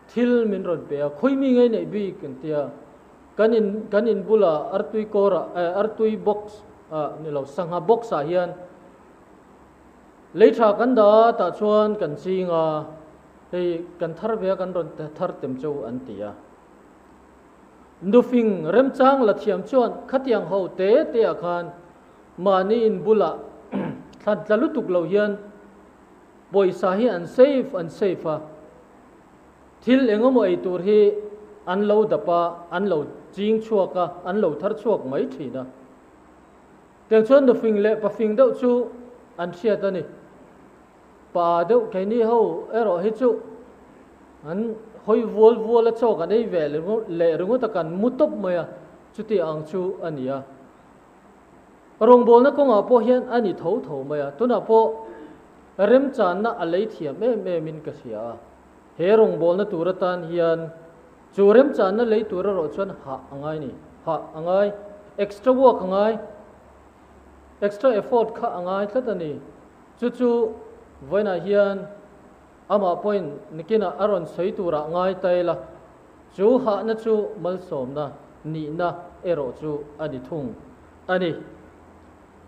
thil min rawn pe a, khawi mi ngei neih bik an tia, kan in kan in bula artui kawrah eh artui box ah ni lo sangha box ah hian lei tha kan dah a, tah chuan kan ching a. Hei kan thar ve a kan rawn thar tem chu an ti a. Nufing remchang la thiam chuan khatiang ho te te ah khan mahni in bulah thlan tla lutuk lo hian pawisa hi an save an save a, thil engemaw ei tur hi an lo dap a, an lo ching chhuak a, an lo thar chhuak mai thin a. Tiang chuan nufing leh pafing deuh chu an hriat a ni. Pa deuh keini ho erawh hi chu an hawi vual vual a chaw kan ei ve leh ringawt a kan mu tawp mai a, chuti ang chu a ni a. Rawngbawlna kawngah pawh hian a ni tho tho mai a, tunah pawh remchanna a lei thiam em em in ka hria a, he rawngbawlna tur atan hian chu remchanna lei tur erawh chuan hah a ngai ni, hah a ngai, extra work a ngai, extra effort kha a ngai tlat a ni. Chu chu vawiinah hian amah pawhin nikinah a rawn sawi turah ngai ta ila, chu hahna chu malsawmna nihna erawh chu a ni thung a ni.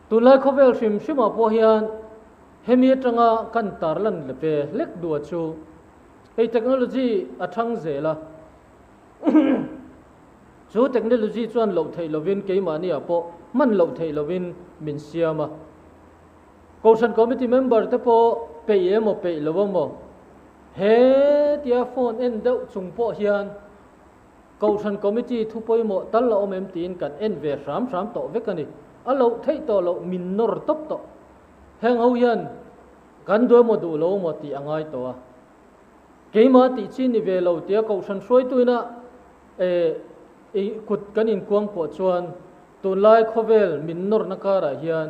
Tunlai khawvel hrim hrimah pawh hian hemi atanga kan tarlan ve hlek dua chu hei technology a thang zel a, chu technology chuan loh theih lovin keimahniah pawh hman loh theih lovin min siam a. Kohhran committee member te pawh peih emaw peih lo emaw he tia phone en deuh chung pawh hian. Kohhran Committee thu pawimawh tal a awm em tiin kan en ve hram hram tawh vek a ni. A loh theih tawh loh min nawr tawp tawh. Heng ho hian kan duh emaw duh lo emaw tih a ngai tawh a. Keimah tih chi ni ve lo tia Kohhran hruaituina kut kan inkuangkuah chuan tunlai khawvel min nawrna karah hian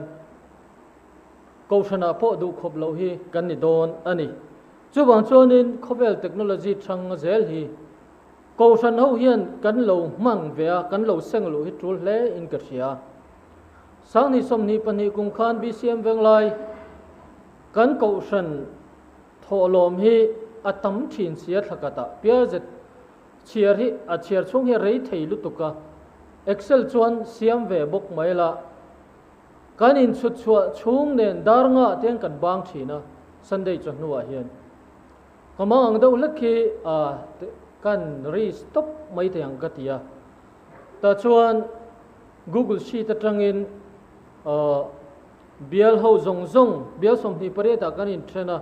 Kohhranah pawh duh khawp loh hi kan ni dawn a ni. Chuvang chuanin khawvel technology thang zel hi Kohhran ho hian kan lo hmang ve a, kan lo seng luh hi tul hle in ka hria. Sanghnih 22 kum khan BCM Venglai kan Kohhran thawhlawm hi a tam thin sia thlakatah piar zet chhiar hi a chhiar chhung hi a rei thei lutuk a, Excel chuan siam ve bawk mai la. Kan inchhut chhuah chhung nen dar ngah te hian kan bang thin a, Sunday chawhnuah hian. Ka mang ang deuh hlek hi a kan ri stop mai thei ang ka ti a. Tah chuan Google Sheet atangin bial ho zawng zawng, bial 28 ah kan inthen a,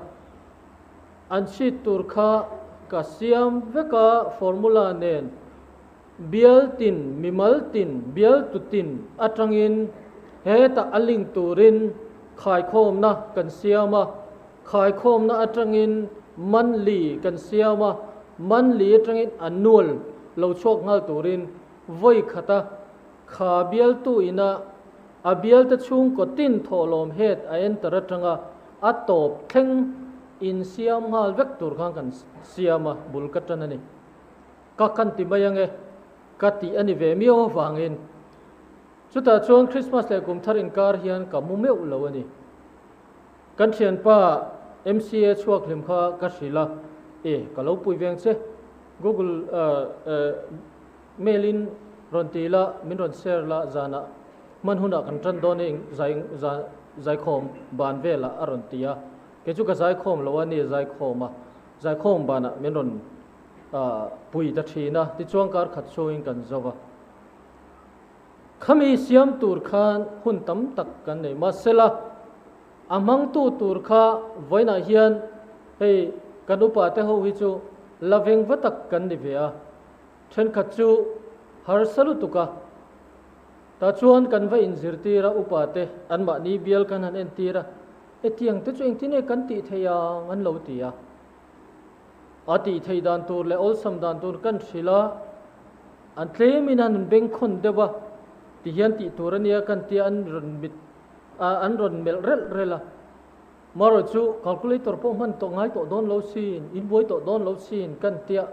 an sheet tur kha ka siam vek a formula nen. Bial tin, mimal tin, bial tu tin atangin hetah a link turin khaikhawmna kan siam a, khaikhawmna atangin monthly kan siam a, monthly atangin annual lo chhuak nghal turin vawi khata kha bialtu ina a bialte chhungkaw tin thawhlawm het a enter atanga a tawp thleng insiam nghal vek tur khan kan siam a, bul ka tan a ni. Ka kan ti mai ange, ka tih a ni ve miau avangin. Chutah chuan Christmas leh kum thar inkar hian ka mu meuh lo a ni. Kan thianpa MCA chhuak hlim kha ka hrilh a, E, ka lo pui veng che, Google mail in rawn ti la, min rawn share la, zanah hman hunah kan tan dawn e, zaikhawm ban velah a rawn ti a. Kei chu ka zaikhawm lo a ni, zaikhawm a, zaikhawm banah min rawn pui ta thin a, tichuan kar khat chhungin kan zo va. Khami siam tur khan hun tam tak kan nei. Mahsela, a hmangtu tur kha vawiinah hian hei kan upa te ho hi chu la veng va tak kan ni ve a, thenkhat chu harsa lutuk a. Tah chuan kan va inzirtir a, upa te anmahni bial kan han entir a, hetiang te chu engtin nge kan tih theih ang an lo ti a. A tih theih dan tur leh awlsam dan tur kan hrilh a, an tlemin an rawn bengkhawn deuh a, ti hian tih tur a nia kan tia an rawn mit an rawn melh relh relh a. Marawh chu calculator pawh hman tawh ngai tawh dawn lo sin, in buai tawh dawn lo sin kan tia.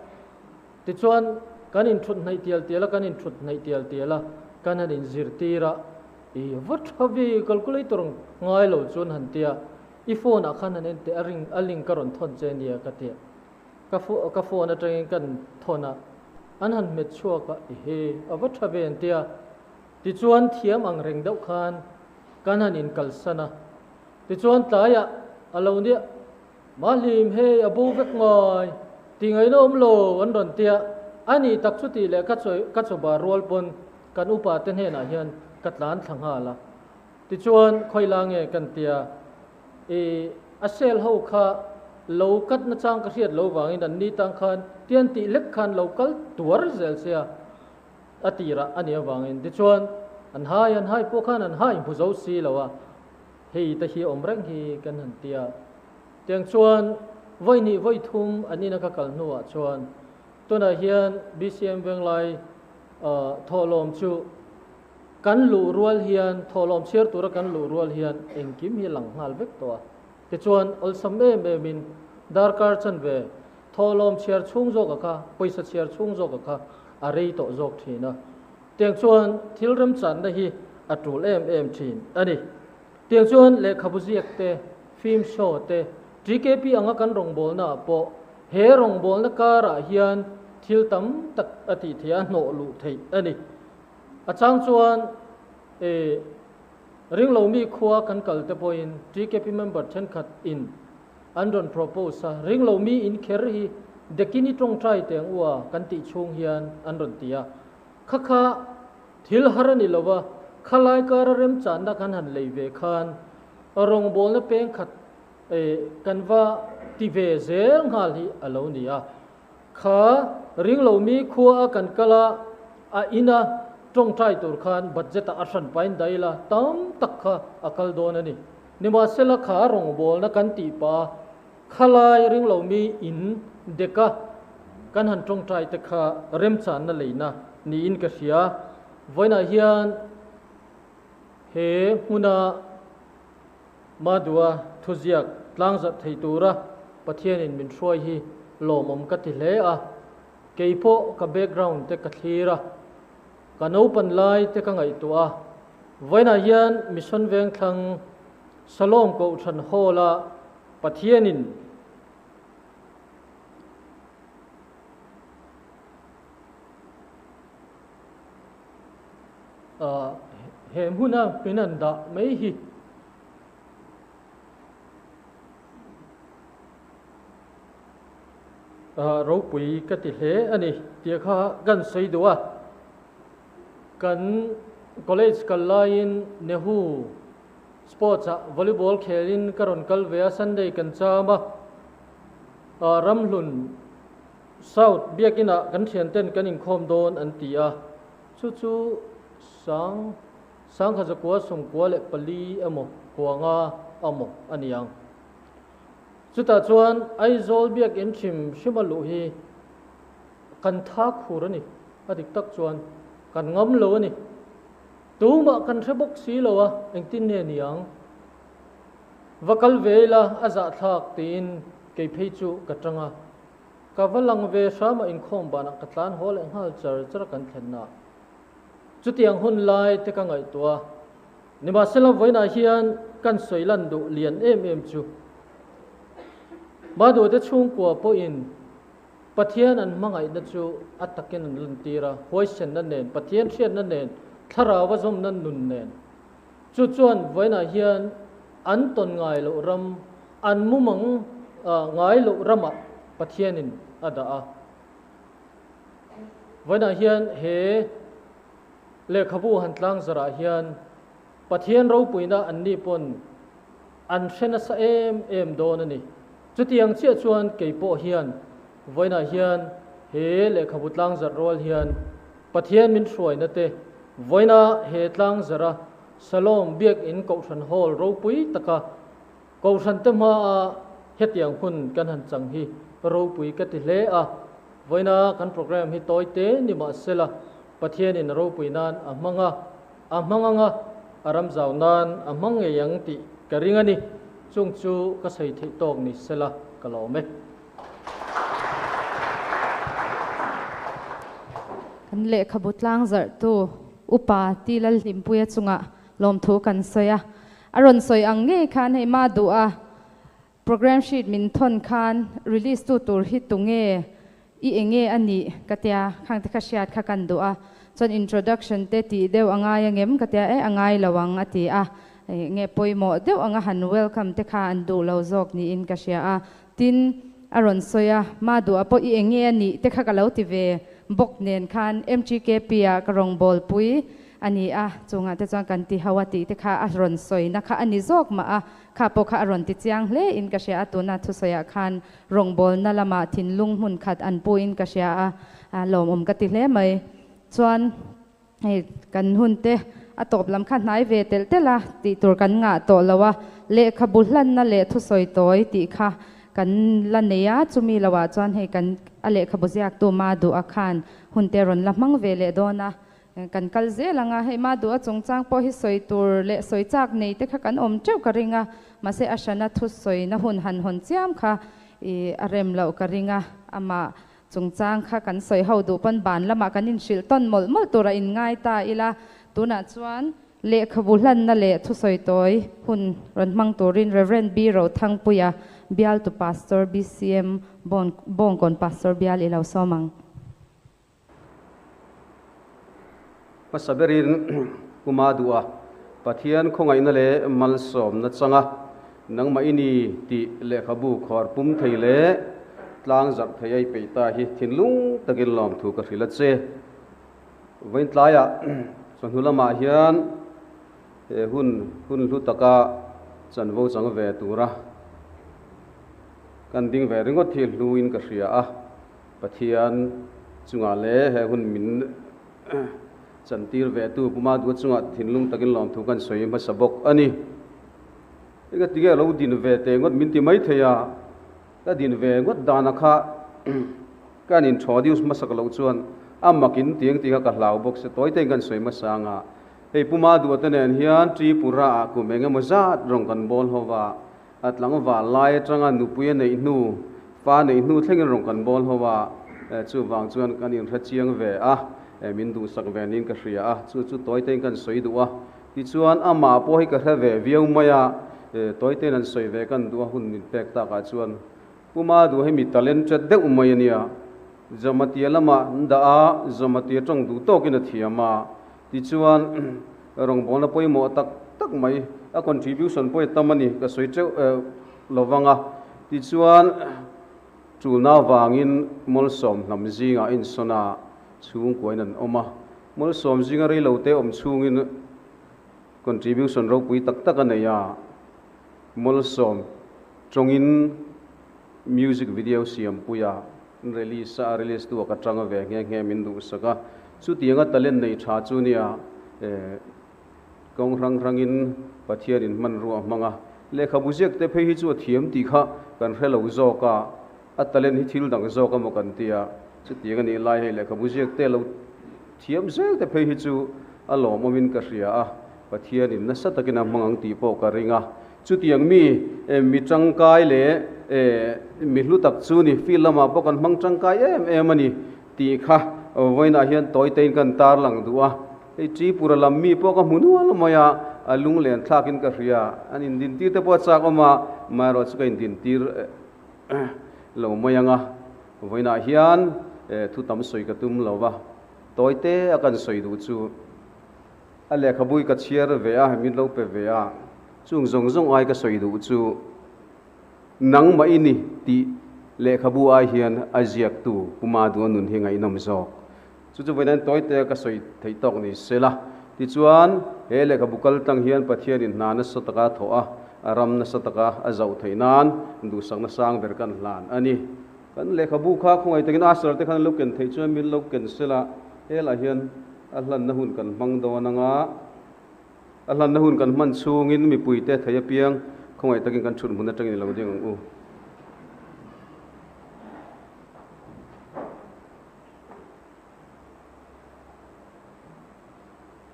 Tichuan kan inthut hnaih tial tial a, kan inthut hnaih tial tial a, kan han inzirtir a, i va tha ve calculator ngai lo chuan han tia. I phone ah khan han en teh a ring a link ka rawn thawn che nia ka ti a. Ka ka phone atangin kan thawn a, an han hmet chhuak a, ehe a va tha ve an ti a. Tichuan thiam ang reng deuh khan kan han inkalsan a. Tichuan tlaiah a lo nia, Mahlim hei a bo vek ngai, ti ngaihna awm lo an rawn ti a. A nih tak chu tih leh ka chawi ka chawba rual pawn kan upa te hnenah hian ka tlan thla nghal a. Tichuan, khawila nge kan tia, i a sel ho kha lo kat nachang ka hriat lo vangin an ni tang khan tian tih lek khan lo kal tuar zel sia a tirah a nih avangin. Tichuan, an hai an hai pawh khan an hai hmu zo si lo a, hei te hi awm reng hi kan han tia. Tiang chuan vawi hnih vawi thum an ina ka kal hnuah chuan tunah hian BCM Venglai thawhlawm chu Kan luh rual hian, thawhlawm chhiar tura kan luh rual hian engkim hi a lang nghal vek tawh a. Tichuan, awlsam em emin darkar chanve thawhlawm chhiar chhung zawka kha, pawisa chhiar chhung zawka kha a rei tawh zawk thin a. Tiang chuan thil remchanna hi a tul em em thin a ni. Tiang chuan lehkhabu ziak te, film show te, TKP anga kan rawngbawlna ah pawh he rawngbawlna karah hian thil tam tak a tih theih a, a hnawh luh theih a ni. A chang chuan e ringlo mi khua kan kal te pawhin TKP member thenkhat in an rawn propose a, ringlo mi in kher hi dekin i tawngtai teng u a kan tih chhung hian an rawn ti a. Kha kha thil har a ni lo a, khalai kara remchanna kan han lei ve khan rawngbawlna peng khat e kan va ti ve zel nghal hi a lo ni a. Kha ringlo mi khua a kan kal a, a ina tawngtai tur khan budget ah a hran pain daih ila tam tak kha a kal dawn a ni. Nimahsela kha rawngbawlna kan tih pah a, khalai ringlo mi in deka kan han tawngtai te kha remchanna leina niin ka hria. Vawiinah hian he hmuna Madua thuziak tlangzarh thei tura Pathianin min hruai hi lawmawm ka ti hle a, kei pawh ka background te ka thlir a, ka naupan lai te ka ngaihtuah a, vawiinah hian Mission Vengthlang Shalom Kohhran Hall-a Pathianin He hmuna min an dah mai hi ropui ka ti hle a ni tih kha kan sawi duh a. Kan college kal laiin Nehu sports ah volleyball khelin ka rawn kal ve a, Sunday kan cham a, Ramhlun South biakinah kan thianten kan inkhawm dawn an ti a, chu chu sang sangkha zakua sawmkua leh pali emaw kuanga amaw a ni ang. Chutah chuan Aizawl biakin hrim hrima luh hi kan tha khur a ni, a dik tak chuan kan ngam lo a ni. Tumah kan hre bawk si lo a, engtin nge ni ang? Va kal ve ila a zahthlak tiin kei phei chu ka tang a. Ka va lang ve hram a inkhawm banah ka tlan haw leh nghal char char a kan thlenna. Chutiang hun lai te ka ngaihtuah a, nimahsela vawiinah hian kan sawi lan duh lian em em chu Maduhte chhungkua pawhin Pathian an hmangaihna chu a takin an lantir a, huaisenna nen, Pathian hriatna nen, thlarau a zawmna nun nen. Chu chuan vawiinah hian an tawn ngai loh ram, an mumang ngai loh ramah Pathianin a dah a. Vawiinah hian he lehkhabu han tlang zarah hian Pathian ropuina an ni pawn an hre nasa em em dawn a ni. Chutiang chiah chuan kei pawh hian vawiinah hian he lehkhabu tlang zarh rual hian Pathian min hruaina te vawiina he tlang zarha Shalom Biakinn Kohhran Hall ropui taka Kohhran te hmaa hetiang hun kan han chang hi ropui ka ti hle a, vawiina kan program hi tawi te ni mahsela Pathianin a ropui nan a hmang a, a hmang anga a ram zau nan a hmang ngei ang tih ka ring a ni. Chung chu ka sawi theih tawk ni sela ka lawm e. Kan lehkhabu tlang zarhtu Upa Ti Lalhlimpuia chungah lawmthu kan sawi a. A rawn sawi ang ngei khan hei ma duh a, program sheet min thawn khan release tu tur hi tunge i enge a nih ka tia, khang te kha hriat kha kan duh a, chuan introduction te tih deuh a ngai angem ka tia, e a ngai lo ang a ti a, nge pawimawh deuh anga han welcome te kha an duh lo zawk niin ka hria a, tin a rawn sawi a, ma duh a pawh i enge a nih te kha ka lo ti ve bawk nen khan MGKP ah ka rawngbawlpui A ni a, chungah te chuan kan ti ho a tih te kha a rawn sawina kha a ni zawk mah a, kha pawh kha a rawn ti chiang hle in ka hria a, tuna thusawiah khan rawngbawlna lamah thinlung hmun khat an pu in ka hria a, a lawmawm ka ti hle mai. Chuan hei kan hun te a tawp lam kha hnai ve telh telh a tih tur kan ngah tawh lo a, lehkhabu hlanna leh thusawi tawi tih kha kan la nei a, chumi loah chuan hei kan a lehkhabu ziaktu Maduha khan hun te rawn la hmang ve leh dawn a, Kan kal zel ang a, hei mah duh a chungchang pawh hi sawi tur leh sawi chak nei te kha kan awm teuh ka ring a, mahse a hrana thusawina hun han hawn chiam kha i a rem loh ka ring a, amah chungchang kha kan sawi ho duh pawn ban lamah kan inhrilh tawn mawlh mawlh tura inngai ta ila, tunah chuan lehkhabu hlanna leh thusawi tawi hun rawn hmang turin Rev. B. Rothangpuia bialtu Pastor BCM Bawngkawn Pastor bial i lo sawm ang. Hmasa berin Puma duha Pathian khawngaihna leh malsawmna changa nangmah i ni tih lehkhabu khawr pum thei leh tlang zarh thei a i peih ta hi thinlung takin lawmthu ka hrilh a che. Vawiin tlaiah chawhnu lamah hian he hun hun hlu taka chanvo chang ve tura kan ding ve ringawt hi hluin ka hria a. Pathian chungah leh he hun min chantir ve tu Puma Duha chungah thinlung takin lawmthu kan sawi hmasa bawk a ni. Enga tinge lo din ve teh ngawt min ti mai thei a, ka din ve ngawt dana kha kan introduce hmasak loh chuan a makin tiang tih kha ka hlau bawk se tawi tein kan sawi hmasa ang a. Hei Puma Duha te nen hian Tripura ah kum eng emaw zat rawn kan bawl ho va, a tlangval lai atanga nupui a neih hnu, fa neih hnu thlengin rawn kan bawl ho a, chuvang chuan kan inhre chiang ve a, min duhsak ve niin ka hria a, chu chu tawi tein kan sawi duh a. Tichuan amah pawh hi ka hre ve viau mai a, tawi tein an sawi ve kan duh a hun min pek takah chuan Puma duh hi mi talented deuh mai a nia, Jamatia lamah an dah a, Jamatia tawng duh tawkin a thiam a, tichuan rawngbawlna pawimawh tak tak mai a contribution pawh i tam a ni, ka sawi teuh lo vang a, tichuan tulna vangin Mawlsawm hnam zingah a insawn a, chhungkuain an awm a, Mawlsawm zinga reilote awm chhungin contribution ropui tak tak a nei a, Mawlsawm tawngin music video siam pui a, release a, a release tu ah ka tang ve nghe nghe min duhsak a, chutianga talent nei tha chu nia kawng hrang hrangin Pathianin hmanrua a hmang a, lehkhabu ziak te phei hi chu a thiam tih kha kan hre lo zawk a, a talent hi thil dang zawk emaw kan ti a, chutiang a nih lai hei lehkhabu ziak te lo thiam zel te phei hi chu a lawmawmin ka hria a, Pathianin nasa takin a hmang ang tih pawh ka ring a. Chutiang mi, mi tangkai leh mi hlu tak chu ni, field lamah pawh kan hmang tangkai em em a ni tih kha vawiinah hian tawi tein kan tarlang duh a. Hei Tripura lam mi pawh ka hmu nual mai a, a lunglen thlakin ka hria. An indintir te pawh a chak awm a, amaherawh chu ka indintir lo mai ang a. Vawiinah hian thu tam sawi ka tum lo va, tawi te a kan sawi duh chu. A lehkhabui ka chhiar ve a, min lo pe ve a, chung zawng zawng ai ka sawi duh chu nangmah i ni tih lehkhabu ai hian a ziaktu Pu Madua nun hi ngaihnawm zawk. Chu chu vawiin tawi te ka sawi theih tawk ni se la. Tichuan, he lehkhabu kal tlang hian Pathianin hna nasa taka a thawh a, a ram nasa taka a zauh theih nan duhsakna sang ber kan hlan a ni. Kan lehkhabu kha khawngaih takin Asher te khan an lo ken theih chuan min lo ken se la, helah hian A hlanna hun kan hmang dawn anga, a hlanna hun kan hman chhungin mipuite thei apiang khawngaih takin kan thut hmun atangin i lo ding ang u.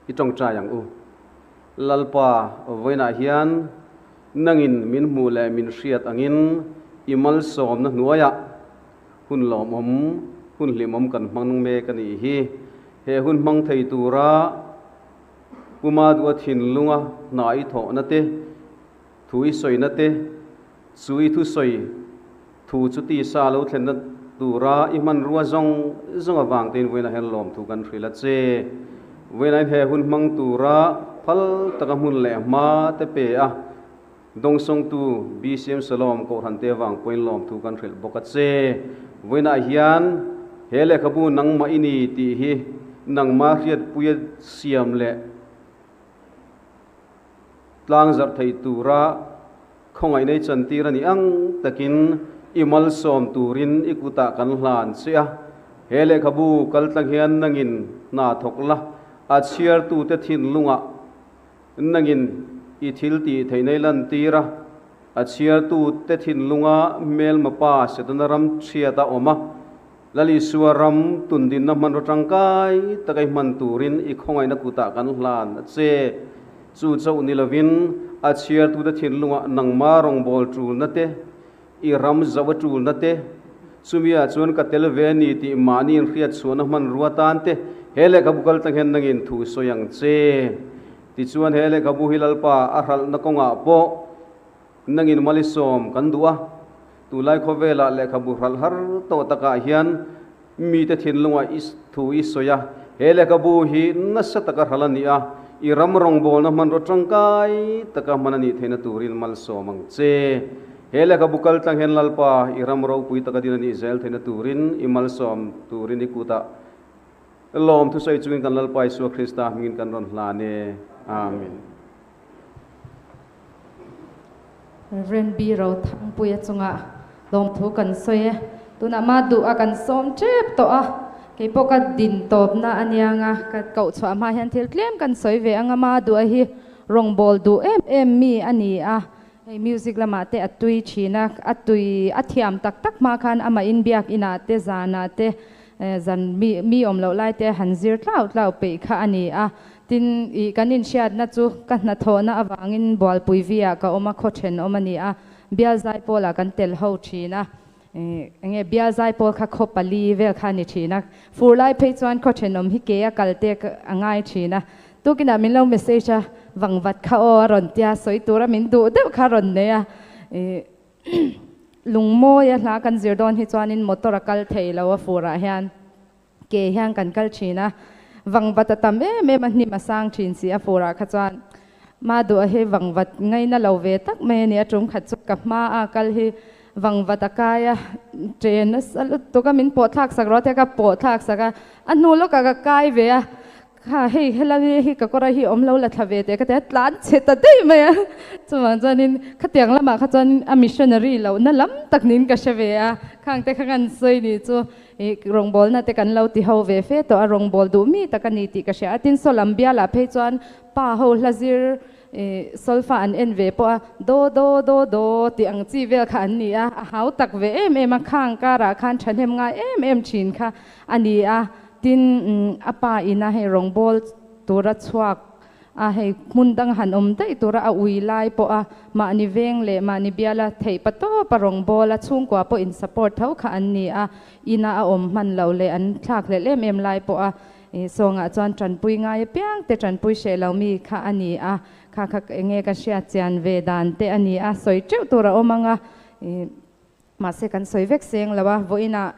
I tawngtai ang u. Lalpa, vawiinah hian nangin min hmuh leh min hriat angin i malsawmna hnuaiah Hun lawmawm, hun hlimawm kan hmang mek a nih hi. He hun hmang thei tura Puma duha thinlunga hna i thawhna te, thu i sawina te, chu i thusawi thu chu tisa lo thlenna tura i hmanrua zawng zawng avang tein vawiinah hian lawmthu kan hrilh a che. Vawiinah hian he hun hmang tura phal taka hmun leh hma te pe a. Dawngsawngtu BCM Shalom Kohhran te avang pawhin lawmthu kan hrilh bawk a che. Vawiinah hian he lehkhabu nangmah i ni tih hi nangmah hriatpuia siam leh tlangzarh thei tura khawngaih nei chantir a nih ang takin i malsawm turin i kutah kan hlan che a. He lehkhabu kaltlang hian nangin hna thawk la, a chhiartute thinlungah Nangin i thil tih theih nei lantir a, a chhiartute thinlunga hmelma pa Setana ram chhiat a awm a, Lal Isua ram tundinna hmanraw tangkai taka i hman turin i khawngaihna kutah kan hlan a che. Chu chauh ni lovin a chhiartute thinlungah nangma rawngbâwl ṭulna te, i ram zauh a ṭulna te, chumi-ah chuan ka tel ve a ni tih mahni inhriatchhuahna hmanrua tan te he lehkhabu kal tlang hian nangin thu sawi ang che. Tichuan he lehkhabu hi Lalpa a hralhna kawngah pawh nangin malisawm kan duh a, tunlai khawvelah lehkhabu hralh har tawh takah hian mite thinlungah i thu i sawi a, he lehkhabu hi nasa taka hralh a ni a, i ram rawngbawlna hmanraw tangkai taka hman a nih theihna turin malsawm ang che. He lehkhabu kal tlang hian Lalpa i ram ropui taka din a nih zel theihna turin i malsawm turin i kutah lawm thusawi chungin kan Lalpa Isua Krista hmingin kan rawn hlan e. Amen. Rev. B. Rothangpuia chungah lawmthu kan sawi e. Tunah ma duh a kan sawm tep tawh a, keipawh ka din tawpna a nia nga, ka koh chhuah hma hian thil tlem kan sawi ve anga ma duh a hi rawngbâwl duh em em mi a ni a, hei music lamah te a tui thin a, a tui a thiam tak tak hma khan amah inbiak inah te zanah te zan mi mi awm loh lai te han zir tlau tlau peih kha a ni a, tin ih kan inhriatna chu ka hnathawhna avangin Bualpui vi-ah ka awm a, khaw thenawm a ni a, bial zaipawl ah kan tel ho thin a, enge bial zaipawl kha khaw pali vel kha a ni thin a, fur lai phei chuan khaw thenawm hi ke a kal te a ngai thin a, tukinah min lo message a, vangvat kha aw a rawn tia, sawi tura min duh deuh kha a rawn nei a, lungmawi a hla kan zir dawn hi chuanin motor a kal thei lo a furah hian ke hian kan kal thin a, vangvat a tam em em a, hnim a sang thin si a furah kha chuan ma duh a hi vangvat ngaina lo ve tak mai a ni a, tum khat chu ka hma a kal hi vangvat a kai a, chen nasa lutuk a, min pawh thlak sak rawh tia ka pawh thlak sak a, a hnu lawkah ka kai ve a, Kha hei helai hi ka kawra hi awm lo la thla ve teh ka ti a, tlan chhe ta daih mai a. Chuvang chuanin khatiang lamah kha chuan a missionary lohna lam tak niin ka hre ve a, khang te kha kan sawi nih chu ih rawngbawlna te kan lo ti ho ve fe tawh a, rawngbâwl duh mi tak a ni tih ka hria a. Tin saw lam bialah phei chuan pa ho hla zir ih solfa an en ve pawh a, do do do do tih ang chi vel kha an ni a, a hau tak ve em em a, khang karah khan thahnem ngai em em thin kha a ni a. Tin, a pa ina hei rawngbâwl tura chhuak a, hei hmun dang han awm daih tura a ui lai pawh a, mahni veng leh mahni biala theih pa tawp a rawngbâwl a, chhungkua pawh in support tho kha an ni a, ina a awm hman loh leh an thlak hlelh em em lai pawh a, sawngah chuan tanpui ngai apiang te tanpui hreh lo mi kha a ni a, kha kha enge ka hriat chian ve dan te a ni a, sawi teuh tur a awm ang a. Mahse kan sawi vek seng lo a, vawiinah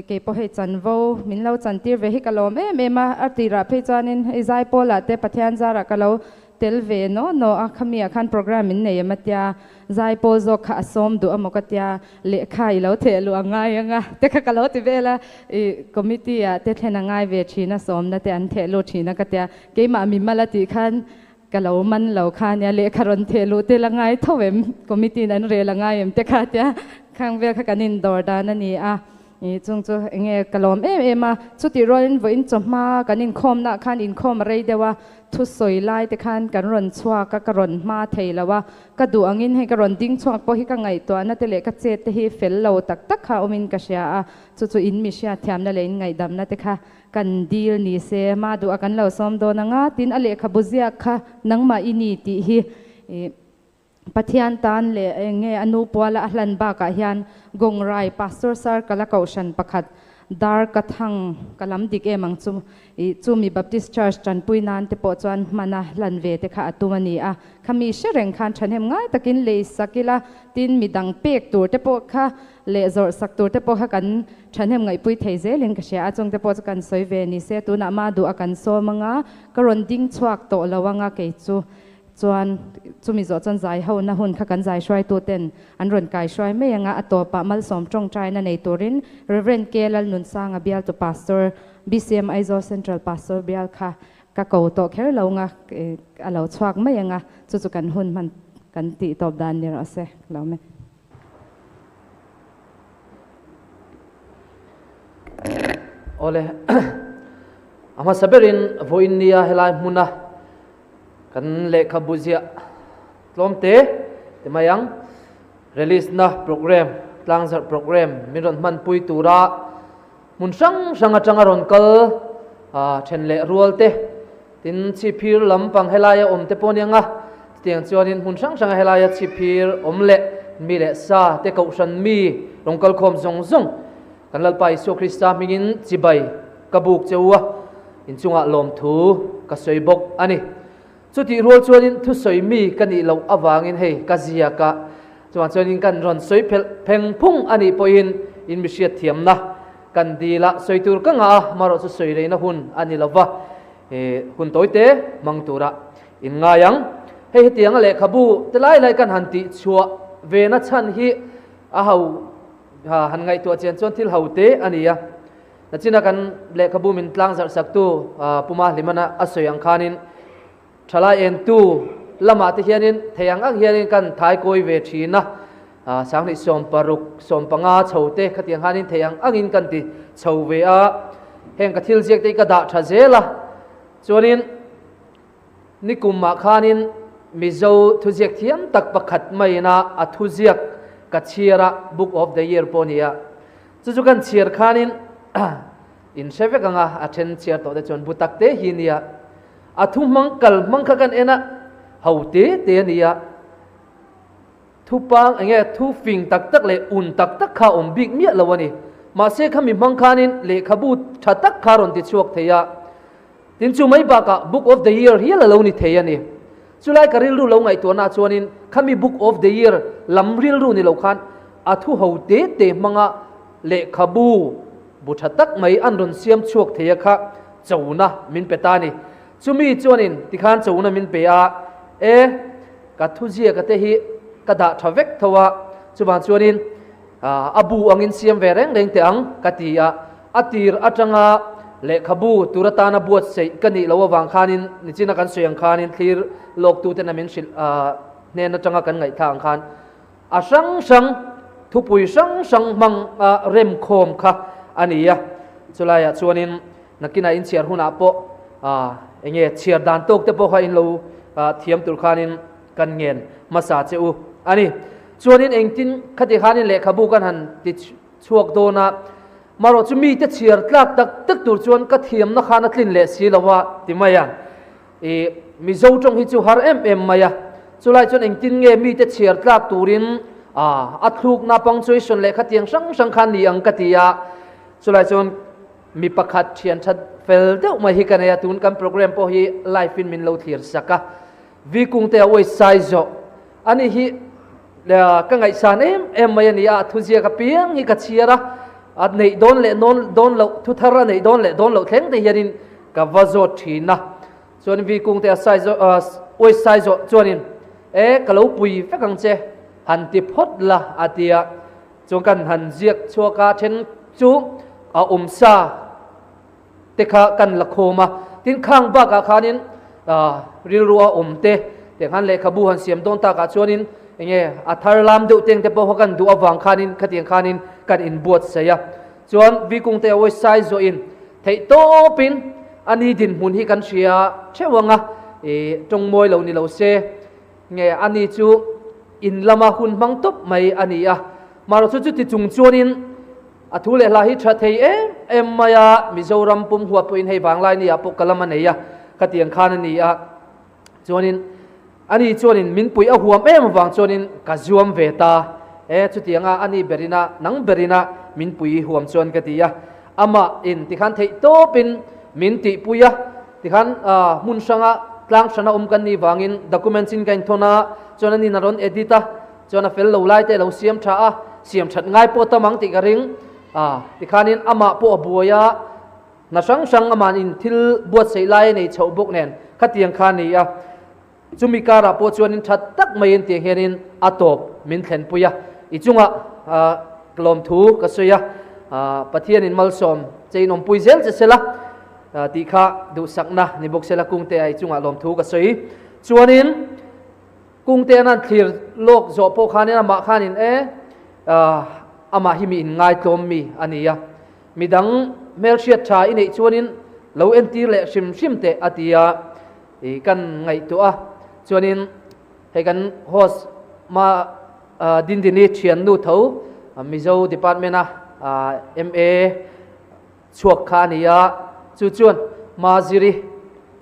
kei pawh hei chanvo min lo chantir ve hi ka lawm em em a, a tirah phei chuanin hei Zaipawlah te Pathian zarah ka lo tel ve naw naw a, khamiah khan program min nei em a tia, Zaipawl zawk kha a sawm duh amaw ka tia, lehkha i lo theh luh a ngai ang a te kha ka lo ti vel a, i committee ah te thlen a ngai ve thin a, sawmna te an theh lut thin a ka tia, keimah mimal a tih khan Ka lo man lo kha nia, lehkha rawn theh luh te la ngai tho em, committee in an rel a ngai em te kha tia khang vel kha kan indawr dan a ni a, ih chung chu enge ka lawm em em a, chutih rualin vawiin chawhma kan inkhawmnaah khan inkhawm a rei deuh a, thusawi lai te khan kan rawn chhuak a, ka rawn hma thei lo a, ka duh angin hei ka rawn ding chhuak pawh hi ka ngaihtuahna te leh ka chet te hi fel lo tak tak kha awmin ka hria a, chu chu in mi hriatthiamna leh in ngaihdamna te kha Kan dil ni se, ma duh a kan lo sawm dawn anga, tin a lehkhabu ziak kha nangmah i ni tih hi Pathian tan leh eng nge a nu puala a hlan bakah hian Gongrai Pastor Circle a kohhran pakhat dar ka thang ka lam dik em ang chu i chumi Baptist Church tanpui nan te pawh chuan hman a hlan ve te kha a tum a ni a, khami hre reng khan thahnem ngai takin lei sak ila tin midang pek tur te pawh kha leh zawrh sak tur te pawh kha kan thahnem ngaihpui thei zelin ka hria a, chung te pawh chu kan sawi ve ni se, tunah ma duh a kan sawm anga ka rawn ding chhuak tawh lo anga kei chu chuan chumi zawh chuan zai ho na hun kha kan zai hruaitu ten an rawn kai hruai mai anga a tawpah malsawm tawngtaina nei turin Rev. K Lalnunsanga bialtu Pastor BCM Aizawl Central Pastor bial kha ka ko tawh kher lo anga a lo chhuak mai anga chu chu kan hun hman kan tih tawp dan ni rawh se lo me. Awle a hmasa berin vawiin nia helai hmuna kan lehkhabu ziah tlawm te ti mai ang release na program tlangzarh program min rawn hmanpui tura hmun hrang hrang atanga rawn kal then leh rual te Tin, chhipphir lampang helaia awm te pawh aniang a, chutiang chuanin hmun hrang hranga helaia chhipphir awm leh mi leh sa te kohhran mi rawn kalkhawm zawng zawng kan Lalpa Isua Krista hmingin chibai ka buk che u a, inchungah lawmthu ka sawi bawk a ni. Chutih rual chuanin thusawi mi ka nih loh avangin hei ka ziak a, chuvang chuanin kan rawn sawi phelh pheng phung a nih pawhin in mi hriatthiamna Kan dil a, sawi tur ka ngah a, marawh chu sawi reina hun a ni lova, hun tawite hmang tura in ngai ang. Hei hetianga lehkhabu te lai lai kan han tih chhuah ve na chhan hi a ho han ngaihtuah chian chuan thil ho te a ni a. Nachina kan lehkhabu min tlang zarh saktu Puma Hlimana a sawi ang khanin thalai entu lamah te hianin thei ang ang hianin kan thaikawi ve thin a. Sanghnih 60, 15 chho te khatiang khanin thei ang angin kan ti chho ve a. Heng ka thil ziak te hi ka dah tha zel a. Chuanin nikumah khanin Mizo thuziak thiam tak pakhat maiina a thuziak ka chhiar a, Book of the Year pawh a ni a. Chu chu kan chhiar khanin in hre vek ang a, a then chhiar tawh te chuan bu tak te hi a nia. A thu hmang kal hmang kha kan en a, ho te te a ni a. Thu pang eng nge thu fing tak tak leh un tak tak kha awm bik miah lo a ni. Mahse khami hmang khanin lehkhabu tha tak kha rawn ti chhuak thei a. Tin chu mai bakah Book of the Year hial a lo ni thei a ni. Chulai ka rilru lo ngaihtuahna chuanin khami Book of the Year lam rilru ni lo khan a thu ho te te hmanga lehkhabu bu tha tak mai an rawn siam chhuak thei a kha chona min pe ta a ni. Chumi chuanin tikhan chona min pe a, e, ka thuziaka te hi ka dah tha vek tho a, chuvang chuanin a bu angin siam ve reng reng teh ang ka ti a, a tir atanga lehkhabu tur atana buatsaih ka nih loh avang khanin nichina kan sawi ang khanin thlir lawktuten a min hrilh hnen atanga kan ngaihthlak ang khan a hrang hrang thupui hrang hrang hmang a remkhawm kha a ni a, chulaiah chuanin Nakinah in chhiar hunah pawh eng nge chhiar dan tawk te pawh kha in lo thiam tur khanin kan ngen hmasa che u a ni. Chuanin engtin khati khanin lehkhabu kan han ti chhuak dawn a, marawh chu mite chhiar tlak tak tak tur chuan ka thiamna khan a tlin leh si lo a ti mai a. I Mizo tawng hi chu har em em mai a, chulai chuan engtin nge mite chhiar tlak turin a thlukna punctuation leh khatiang hrang hrang khan ni ang ka ti a, chulai chuan Mi pakhat thian that fel deuh mai hi ka nei a, tun kan program pawh hi live in min lo thlir sak a, Vi Kungte a uai sai zawh a nih hi ka ngaihsan em em mai a ni a, a thuziak apiang hi ka chhiar a, a neih dawn leh dawn loh, thu thar a neih dawn leh dawn loh thleng te hianin ka va zawt thin a, chuan Vi Kungte a sai zawh uai sai zawh chuanin e ka lo pui vek ang che han ti phawt la a ti a. Chuan kan han ziak chhuak a, then chu a awm sa te kha kan la khawm a, tin khang bakah khanin rilru a awm te te khan lehkhabu han siam dawn takah chuanin eng nge a thar lam deuh teng te pawh kha kan duh avang khanin khatiang khanin kan inbuatsaih a. Chuan Vikungte a awihsai zawhin theih tawpin a ni dinhmun hi kan hria theuh ang a, ih tawngmawi lo ni lo se, Nge a ni chu in lama hun hmang tawp mai a ni a, mahrawh chu chuti chung chuanin a thu leh hla hi tha thei em em mai a, Mizoram pum huat pawhin hei vanglai ni ah pawh ka lam a nei a, khatiang khan a ni a, chuanin a ni chuanin min puih a huam em avang chuanin ka zuam ve ta e, chutianga a ni berina nang berina min pui huam chuan ka ti a, amah in tikhan theih tawpin min tihpui a. Tikhan hmun hranga tlang hrana awm kan nih vangin documents in ka inthawn a, chuan anin a rawn edit a, chuan a fel lo lai te a lo siam tha a, siam that ngai pawh tam ang tih ka ring. Tikhanin amah pawh a buai a, hna hrang hrang ama'n in thil buatsaih lai a nei chhoh bawk nen khatiang kha a ni a. Chumi karah pawh chuanin tha tak maiin tiang hianin a tawp min thlenpui a, i chungah lawmthu ka sawi a, Pathianin malsawm che in awmpui zel che sela tih kha duhsakna ni bawk sela Kungte a i chungah lawmthu ka sawi. Chuanin Kungte an thlir lawk zawh pawh khanin amah khanin e amah hi mi inngaitlawm mi a ni a, midang hmelhriat tha i neih chuanin lo entir leh hrim hrim teh a ti a. I kan ngaihtuah a, chuanin hei kan host ma Dindini thiannu tho Mizo department a MA chhuak kha a ni a, chu chuan Maziri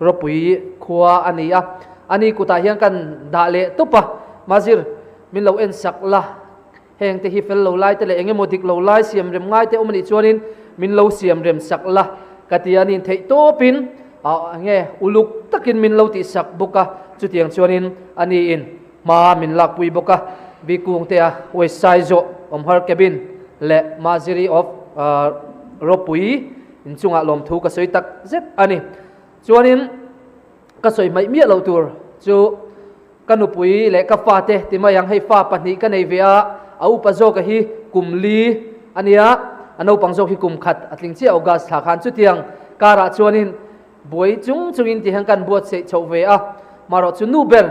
ropui khua a ni a, ani kutah hian kan dah leh tawp a, Mazir min lo en sak la, heng te hi fel lo lai te leh eng emaw dik lo lai siam rem ngai te awm a nih chuanin min lo siam rem sak la ka ti a ni theih tawpin ah nge uluk takin min lo tih sak bawk a chutiang chuanin a ni in hma min lak pui bawk a Bikung te a Westside zawh Awmhar Cabin leh Maziri of Ropui inchungah lawmthu ka sawi tak zet a ni chuanin ka sawi hmaih miah loh tur chu Ka nupui leh ka fate ti mai ang, hei fa pahnih ka nei ve a, a upa zawka hi kum li a nia, a naupang zawk hi kum khat a tling chiah August thla khan chutiang karah chuanin buai chung chungin ti hian kan buatsaih chhoh ve a, marawh chu nu ber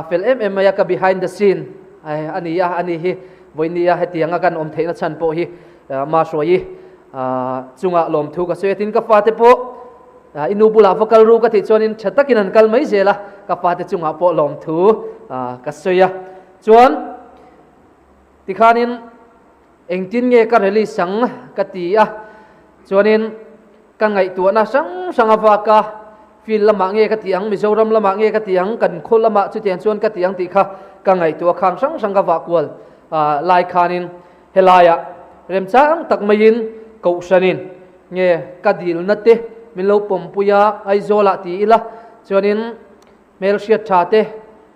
fel em em mai a ka behind the scene a ni a, a ni hi. Vawinia hetianga kan awm theihna chhan pawh hi ma hruai i chungah lawmthu ka sawi a. Tin, ka fate pawh i nu bulah va kal ru ka tih chuanin tha takin an kal mai zel a, ka fate chungah pawh lawmthu ka sawi a. Chuan tikhanin engtin nge ka release ang ka ti a, chuanin ka ngaihtuahna hrang hrang avak a, field lamah nge ka tih ang, Mizoram lamah nge ka tih ang, kan khaw lamah chutiang chuan ka tih ang tih kha ka ngaihtuah khang hrang hrang ka vah kual lai khanin helaiah remchang tak maiin Kohhranin nge ka dilna te min lo pawmpui a, Aizawlah ti ila chuanin hmelhriat tha te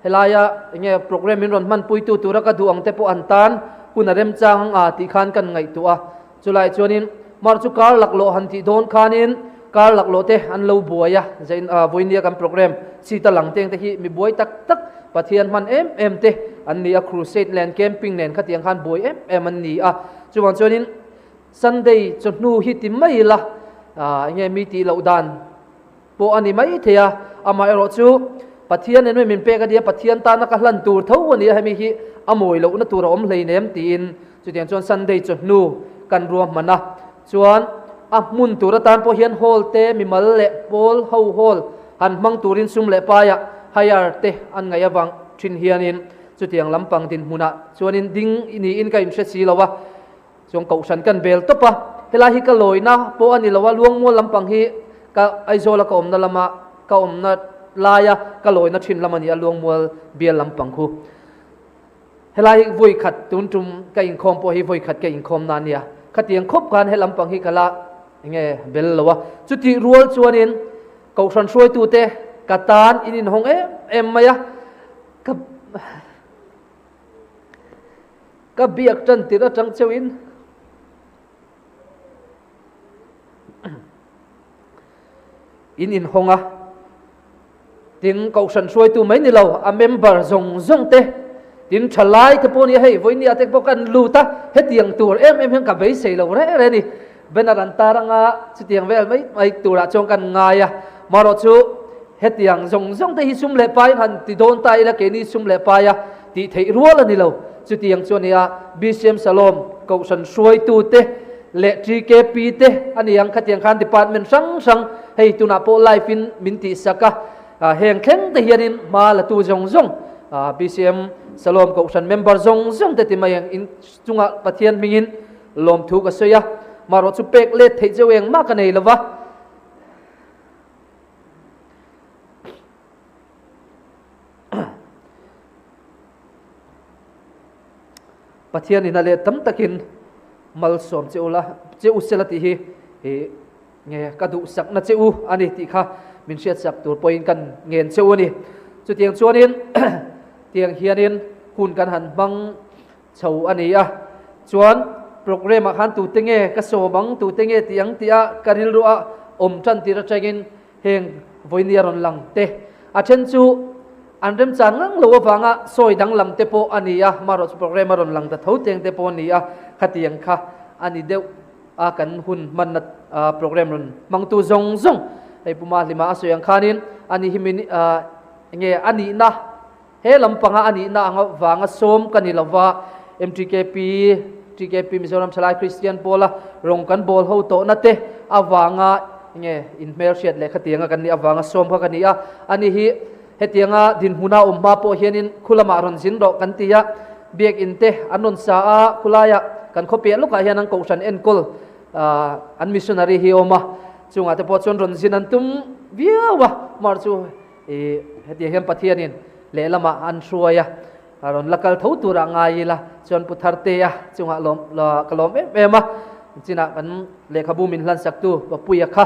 helaia enge program min rawn hmanpuitu tura ka duh ang te pawh an tan hun a remchang ang a tih khan kan ngaihtuah a. Chulai chuanin mar chu kar laklawh han tih dawn khanin kar laklawh te an lo buai a, zain vawinia kan program chita lang teng te hi mi buai tak tak Pathian hman em em te an ni a, crusade nen camping nen khatiang khan buai em em an ni a. Chuvang chuanin Sunday chawhnu hi ti mai ila enge mi tih loh dan pawh a ni mai thei a, amaherawh chu Pathian en min pek a nia, Pathian tana ka hlan tur tho a nia, hemi hi a mawi lohna tur a awm hleinem tiin chutiang chuan Sunday chawhnu kan ruahman a, chuan a hmun tur atan pawh hian hall te mimal leh pawl ho hall han hmang turin sum leh paiah hire te an ngaih avang thin hianin chutiang lampang dinhmunah chuanin ding niin ka inhre si lo a. Chuan kohhran kan bel tawp a, helai hi ka lawina pawh a ni lo a, Luangmual lampang hi ka Aizawla ka awmna lama ka awmna laia ka lawina thin lam a ni a, Luangmual bial lampang khu. Helai hi vawi khat tun tum ka inkhawm pawh hi vawi khat ka inkhawm na a nia, khatiang khawp khan he lampang hi ka la enge bel lo a, chutih rual chuanin kohhran hruaitute ka tan in inhawng em em mai a, ka Ka biak tan tir atang cheuhin in inhawng a, tin kohhran hruaitu mai ni lo a member zawng zawng te, tin thalai te pawh nia hei vawinia te pawh kan lut a, hetiang tur em em hian ka beisei lo reng reng a ni. Banner an tar anga chutiang vel mai mai turah chuan kan ngai a, marawh chu hetiang zawng zawng te hi sum leh pai han ti dawn ta ila keini sum leh paia tih theih rual a ni lo. Chutiang chu a ni a, BCM Salom Kohhran hruaitu te leh TKP te a ni ang khatiang khan department hrang hrang hei tunah pawh live in min tihsak a, heng thleng te hianin hma la tu zawng zawng BCM Salom Kohhran member zawng zawng te ti mai ang in chungah Pathian hmingin Lawmthu ka sawi a, marawh chu pek let theih cheu engmah ka nei lova. Pathian in a let tam takin malsawm che ula, che u sela tih hi i nge ka duhsakna che u a ni tih kha min hriatsak tur pawhin kan ngen che u a ni. Chutiang chuanin tiang hianin hun kan han hmang Chho a ni a, chuan programme ah khan tute nge ka sawm ang, tute nge tih ang tih a ka rilru a awm tan tir atangin heng vawinia rawn lang te a then chu an remchan ngang lo avanga sawi danglam te pawh a ni a, marawh chu programme a rawn lang ta tho teng te pawh a ni a, khatiang kha a ni deuh a kan hun hmanna programme rawn hmangtu zawng zawng hei Pu Mahlima a sawi ang khanin ani hi min nge a nihna He lampanga a nihna anga vanga sawm ka ni lova, MTKP, TKP Mizoram Thalai Kristian Pawla rawng kan bawl ho tawhna te avanga nge inhmelhriat leh khatianga kan nih avanga sawm kha ka ni a. Ani hi hetianga dinhmuna awm hma pawh hianin khu lamah rawn zin rawh kan ti a, biakinn te an rawn sa a, khulaiah kan khawpiah lawkah hian an kohhran enkawl an missionary hi a awm a, chungah te pawh chuan rawn zin an tum viau a, mar chu I hetiang hian Pathianin lehlamah an hruai a, a rawn la kal tho turah ngai ila chuan Pu Thartea chungah lawm ka lawm em em a, chinah kan lehkhabu min hlansaktu Papuia kha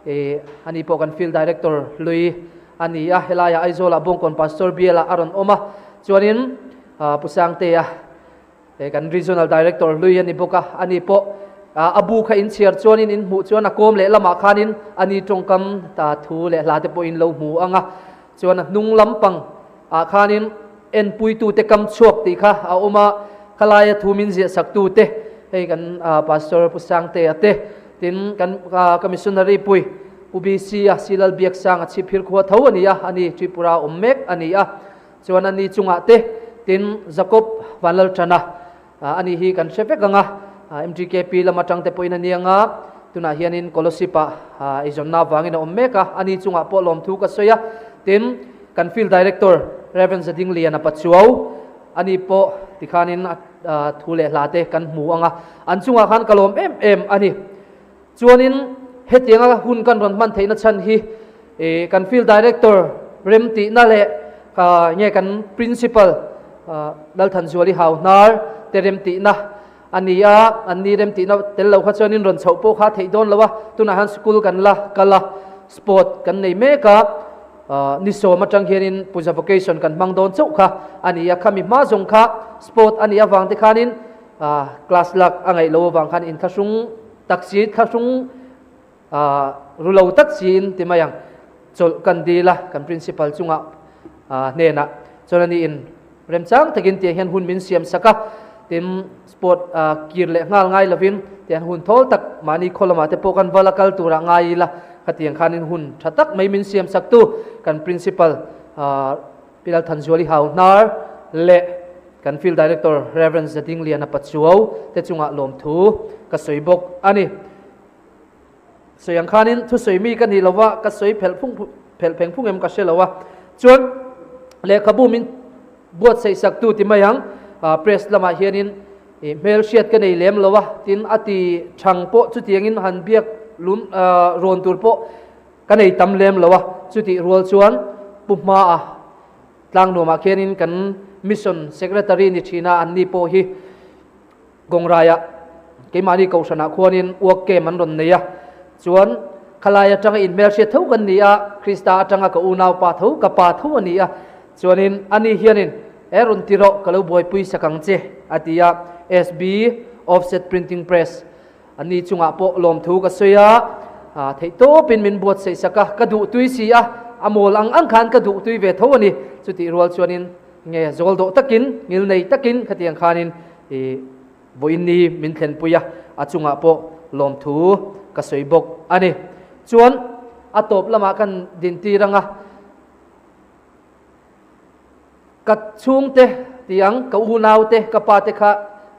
i ani pawh kan field director hlui a ni a, helaiah Aizawlah Bawngkawn Pastor bialah a rawn awm a, chuanin Pu Sangtea He kan Regional Director hlui a ni bawk a, ani pawh a bu kha in chhiar chuanin in hmuh chuan a kawm leh lamah khanin ani tawngkam ta thu leh hla te pawh in lo hmu ang a, chuan a hnung lampang ah khanin enpuitute kam chhuak tih kha a awm a, khalaia thu min ziah saktute hei kan Pastor Pu Sangtea te, tin kan ka missionary pui Pu BC a Silal Biaksanga chhipphir khua tho a ni a, ani Tripura awm mek a ni a. Chuan ani chungah te, tin Jakob Vanlalṭana Ani hi kan hre vek ang a, MTKP lam atang te pawhin a ni ang a, tunah hianin Kolosip-ah eizawnna avangin a awm mek a, ani chungah pawh lawmthu ka sawi a. Tin, kan Field Director Rev. Zadingliana Pachuau, ani pawh tikhanin a thu leh hla te kan hmu ang a, an chungah khan ka lawm em em a ni. Chuanin hetianga hun kan rawn hman theihna chhan hi kan Field Director remtihna leh nge kan Principal Lalthanzuali Hauhnar te remtihna a ni a, an ni remtihna tel lo kha chuanin rawn chhoh pawh kha a theih dawn lo a, tunah hian school kan la kal a, sport kan nei mek a, ni sawm atang hianin puja vocation kan hmang dawn chauh kha a ni a, khami hma zawng kha sport a nih avang te khanin Class lak a ngaih lo avang khan inthlahrung tak si, thlahrung ru lo tak siin ti mai ang. Chawlh kan dil a, kan principal chungah hnenah chuan ani in remchang takin tiang hian hun min siam sak a, tin sport kir leh nghal ngai lovin tiang hun thawl tak mahni khaw lamah te pawh kan val a kal turah ngai ila khatiang khanin hun tha tak mai min siam sak tu kan principal Pi Lalthanzuali Hauhnar leh kan Field Director Rev. Zadingliana Pachuau te chungah lawmthu ka sawi bawk a ni. Sawi ang khanin thusawi mi ka nih lova ka sawi phelh phung phelh pheng phung em ka hre lo a. Chuan lehkhabu min buatsaih saktu ti mai ang press lamah hianin hmel hriat ka nei lem lo a, tin a ti thang pawh chutiangin han biak lun rawn tur pawh Ka nei tam lem lo a, chutih rual chuan Pu Hmaa tlangnuamah khianin kan Mission Secretary ni thin a, anni pawh hi Gawngraiah keimahni Kohhranah khuanin work camp an rawn nei a, chuan khalai atanga inhmelhriat tho kan ni a, Krista atanga ka unaupa tho, ka pa tho a ni a, chuanin ani hianin e rawn ti rawh ka lo buaipui sak ang che a ti a, SB Offset Printing Press. Ani chungah pawh lawmthu ka sawi a, theihtawpin min buatsaih sak a, ka duhtui si a, a mawl ang ang khan ka duhtui ve tho a ni. Chutih rual chuanin nge zawl dawh takin, ngilnei takin khatiang khanin i vawiin ni min thlenpui a, a chungah pawh lawmthu ka sawi bawk a ni. Chuan a tawp lamah kan dintir ang a. Ka chhungte ti ang, ka unaute, ka pate kha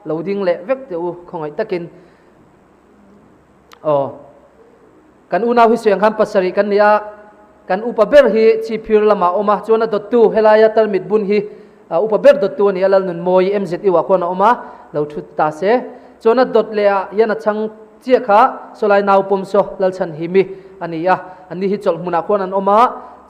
lo ding leh vek teh u, khawngaih takin. Aw, kan unau hi sawi ang khan pasarih kan ni a, kan upa ber hi Chhiphir lamah a awm a, chuan a dawttu helaia tarmit bun hi upa ber dawttu a ni a, Lalnunmawi MZU ah khuan a awm a, lo thut ta se. Chuan a dawt leh ah hian a chhang chiah kha sawlai nau pawm saw Lalchhanhimi a ni a, anni hi chawlh hmunah khuan an awm a,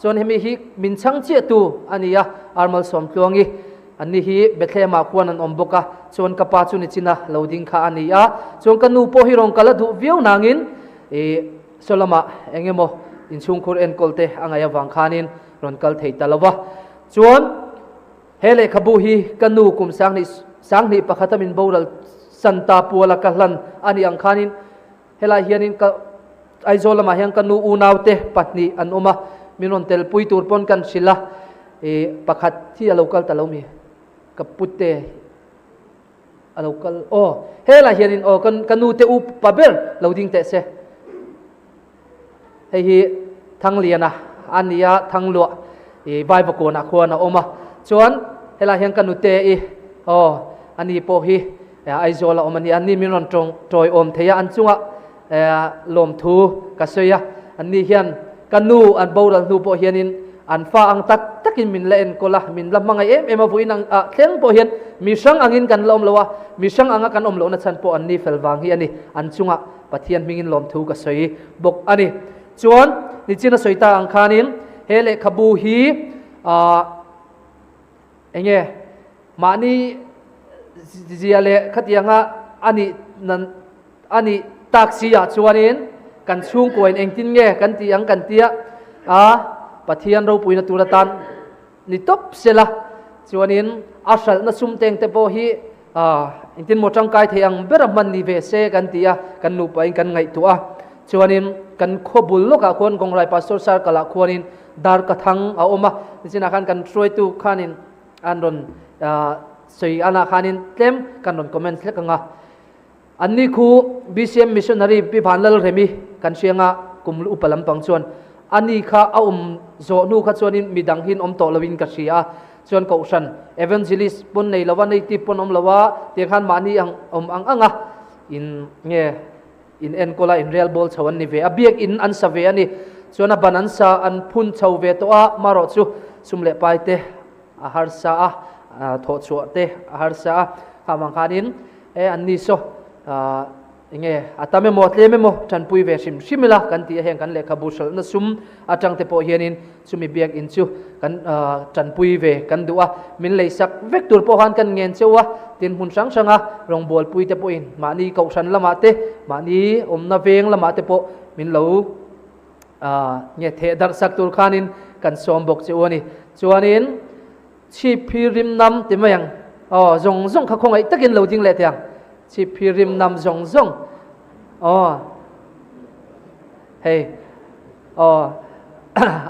Chuan hemi hi min chhang chiahtu a ni a, Armal Sawmtluangi. Anni hi Bethlehem-ah khuan an awm bawk a, chuan ka pa chu nichina lo ding kha a ni a. Chuan ka nu pawh hi rawn kal a duh viau nangin ih saw lamah eng emaw inchhungkhur enkawl te a ngaih avang khanin rawn kal thei ta lo va. Chuan he lehkhabu hi ka nu kum sanghnih sanghnih pakhata min boral san ta puala ka hlan a nih ang khanin Helai hianin ka Aizawl lamah hian ka nu unaute pahnih an awm a, min rawn telpui tur pawn kan hrilh a, ih pakhat hi a lo kal ta lo mi, ka pute a lo kal aw helai hianin aw ka ka nu te upa ber lo ding teh se, hei hi Thangliana a ni a, Thangluah ih Vaivakuanah khuan a awm a, chuan helai hian ka nute i aw ani pawh hi. Aizawl a awm a ni. Anni min rawn tawng tawiawm thei a, an chungah lawmthu ka sawi a. Anni hian ka nu an boral hnu pawh hianin an fa ang tak takin min la enkawl a, min la hmangaih em em a, vawiin ang ah thleng pawh hian mi hrang angin kan la awm lo a, mi hrang anga kan awm lohna chhan pawh anni fel vang hi a ni. An chungah Pathian hmingin lawmthu ka sawi bawk a ni. Chuan nichin a sawi ta ang khanin he lehkhabu hi ah Eng nge mahni zia leh khatianga a nih nan a nih tak si ah chuanin kan chhungkuain engtin nge kan tih ang kan tia a Pathian ropuina tur atan ni tawp sela chuanin a hralhna sum teng te pawh hi engtin maw tangkai thei ang ber a hman ni ve se kan ti a kan nupain kan ngaihtuah a chuanin kan khaw bul lawkah khuan Gawngrai Pastor Circle ah khuanin Dar ka thang a awm a, nichinah khan kan hruaitu khanin an rawn sawi anah khanin tlem kan rawn comment hlek ang a. Anni khu BCM Missionary Pi Vanlalremi kan hrianga kum upa lampang chuan ani kha a awm zawh hnu kha chuanin midang hin awm tawh loin ka hria a. Chuan kohhran evangelist pawn nei lo a, native pawn awm lo a, tiang khan mahni ang awm ang ang a in nge in enkawl a, in rel bawl chho an ni ve a, biakinn an sa ve a ni. Chuan a ban an sa an phun chho ve tawh a, marawh chu sum leh pai te a harsa a, thawh chhuah te a harsa a, kha vang khanin e an ni saw Enge a tam emaw tlem emaw tanpui ve hrim hrim ila kan ti a, heng kan lehkhabu hralhna sum atang te pawh hianin chumi biakinn chu kan tanpui ve kan duh a, min leisak vek tur pawh khan kan ngen cheu a, tin hmun hrang hranga rawngbawlpui te pawhin mahni kohhran lamah te, mahni awmna veng lamah te pawh min lo nge theh darh sak tur khanin kan sawm bawk che u a ni. Chuanin. Chhip hi rim nam ti mai ang. Aw, zawng zawng kha khawngaih takin lo ding leh teh ang. Chhip hi rim nam zawng zawng. Aw, hei, aw,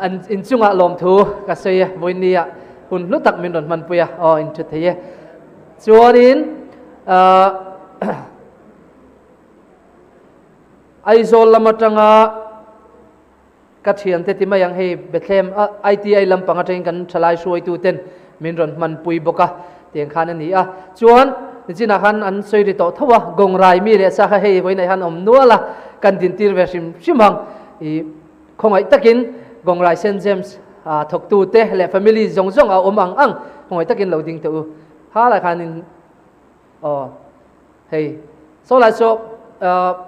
an inchungah lawmthu ka sawi e, vawinia hun hlu tak min rawn hmanpui a, aw, inthu thei e. Chuanin, ah, Aizawl lam atanga Ka thiante ti mai ang hei Bethlehem ITI lampang atangin kan thalai hruaitu ten min rawn hmanpui bawk a tiang khan a ni a. Chuan nichinah khan an sawi ri tawh tho a, Gawngrai mi leh sa kha hei vawiinah hian awm nual a, kan dintir ve hrim hrim ang. I khawngaih takin Gawngrai Saint James thawktu te leh family zawng zawng a awm ang ang khawngaih takin lo ding teh u. Halai khanin aw. Hei, saw lai saw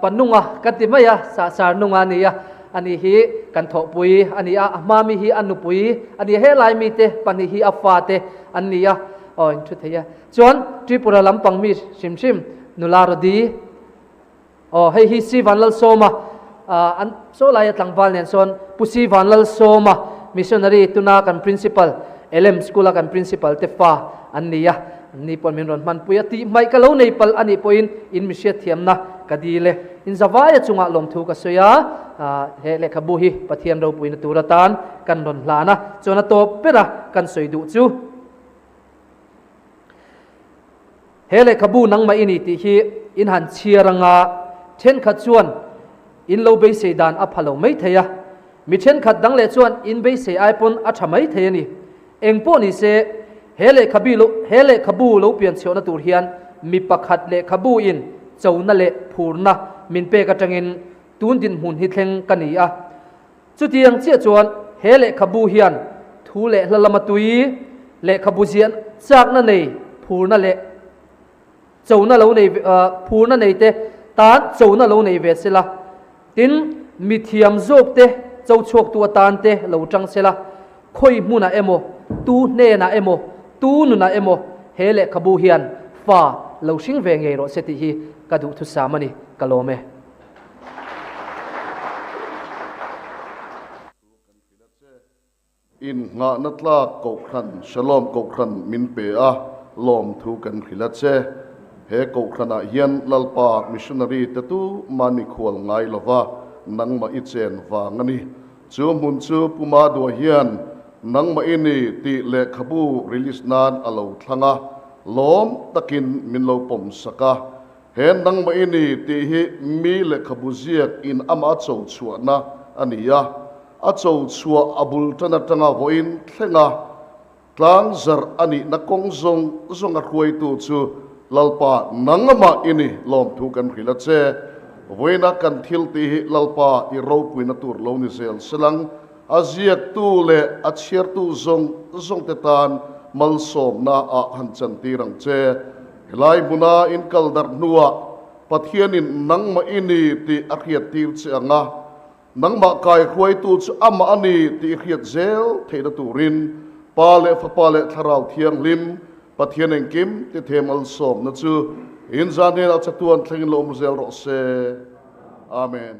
pa nunga kan ti mai a, sahsar nunga a ni a, ani hi kan thawhpui a ni a, a hma mi hi a nupui a ni a, helai mite pahnih hi a fate an ni a, aw in thu thei a. Chuan Tripura lampang mi hrim hrim nula Rodi, aw hei hi Si Vanlalsawma, an saw laia tlangval nen sawn Pu Si Vanlalsawma missionary tuna kan principal, LM School a kan principal te fa an ni a, Ni pawh min rawn hmanpui a, tih hmaih ka lo nei palh a nih pawhin in mi hriatthiamna ka dil e. In zavaia chungah lawmthu ka sawi a, he lehkhabu hi Pathian ropuina tur atan kan rawn hlan a, chuan a tawp bera kan sawi duh chu he lehkhabu nangmah i ni tih hi in han chhiar anga thenkhat chuan in lo beisei dan a pha lo mai thei a, mi thenkhat dang leh chuan in beisei ai pawn a tha mai thei a ni. Eng pawh ni se, he lehkhabi lo, he lehkhabu lo pian chhiahna tur hian mi pakhat lehkhabu in chona leh phurna min pek atangin tun dinhmun hi thleng ka ni a. Chutiang chiah chuan he lehkhabu hian thu leh hla lama tui lehkhabu ziah chakna nei phurna leh chona lo nei phurna nei te tan chona lo nei ve sela, tin mi thiam zawk te cho chhuaktu atan te lo tang sela, khawi hmunah emaw, tu hnenah emaw, tu nunah emaw he lehkhabu hian fa lo hring ve ngei rawh se tih hi ka duhthusam a ni, ka lawm e. Innghahna tlak Kohhran, Shalom Kohhran min pe a, lawmthu kan hrilh a che. He Kohhranah hian Lalpa missionary te tu mah mikhual ngai lova nangmah i chen vang a ni. Chu hmun chu Pu Madua hian nangmah i ni tih lehkhabu release nan a lo thlang a, lawm takin min lo pawm sak a. He nangmah i ni tih hi mi lehkhabu ziak in amah cho chhuahna a ni a, a cho chhuah a bul tan atanga vawiin thlenga tlang zarh a nihna kawng zawng zawnga hruaitu chu Lalpa nangmah i ni lawmthu kan hrilh a che. Vawiina kan thil tih hi Lalpa i ropuina tur lo ni zel selang, a ziaktu leh a chhiartu zawng zawngte tan malsawmna ah han chantir ang che. Helai hmuna in kal darh hnuah Pathianin nangmah i ni tih a hriattir che ang a, nangmah kaihruaitu chu amah a ni tih i hriat zel theihna turin Pa leh Fapa leh Thlarau Thianghlim, Pathian engkim ti them alsawmna chu in zan hnenah chatuan thlengin lo awm zel rawh se. Amen.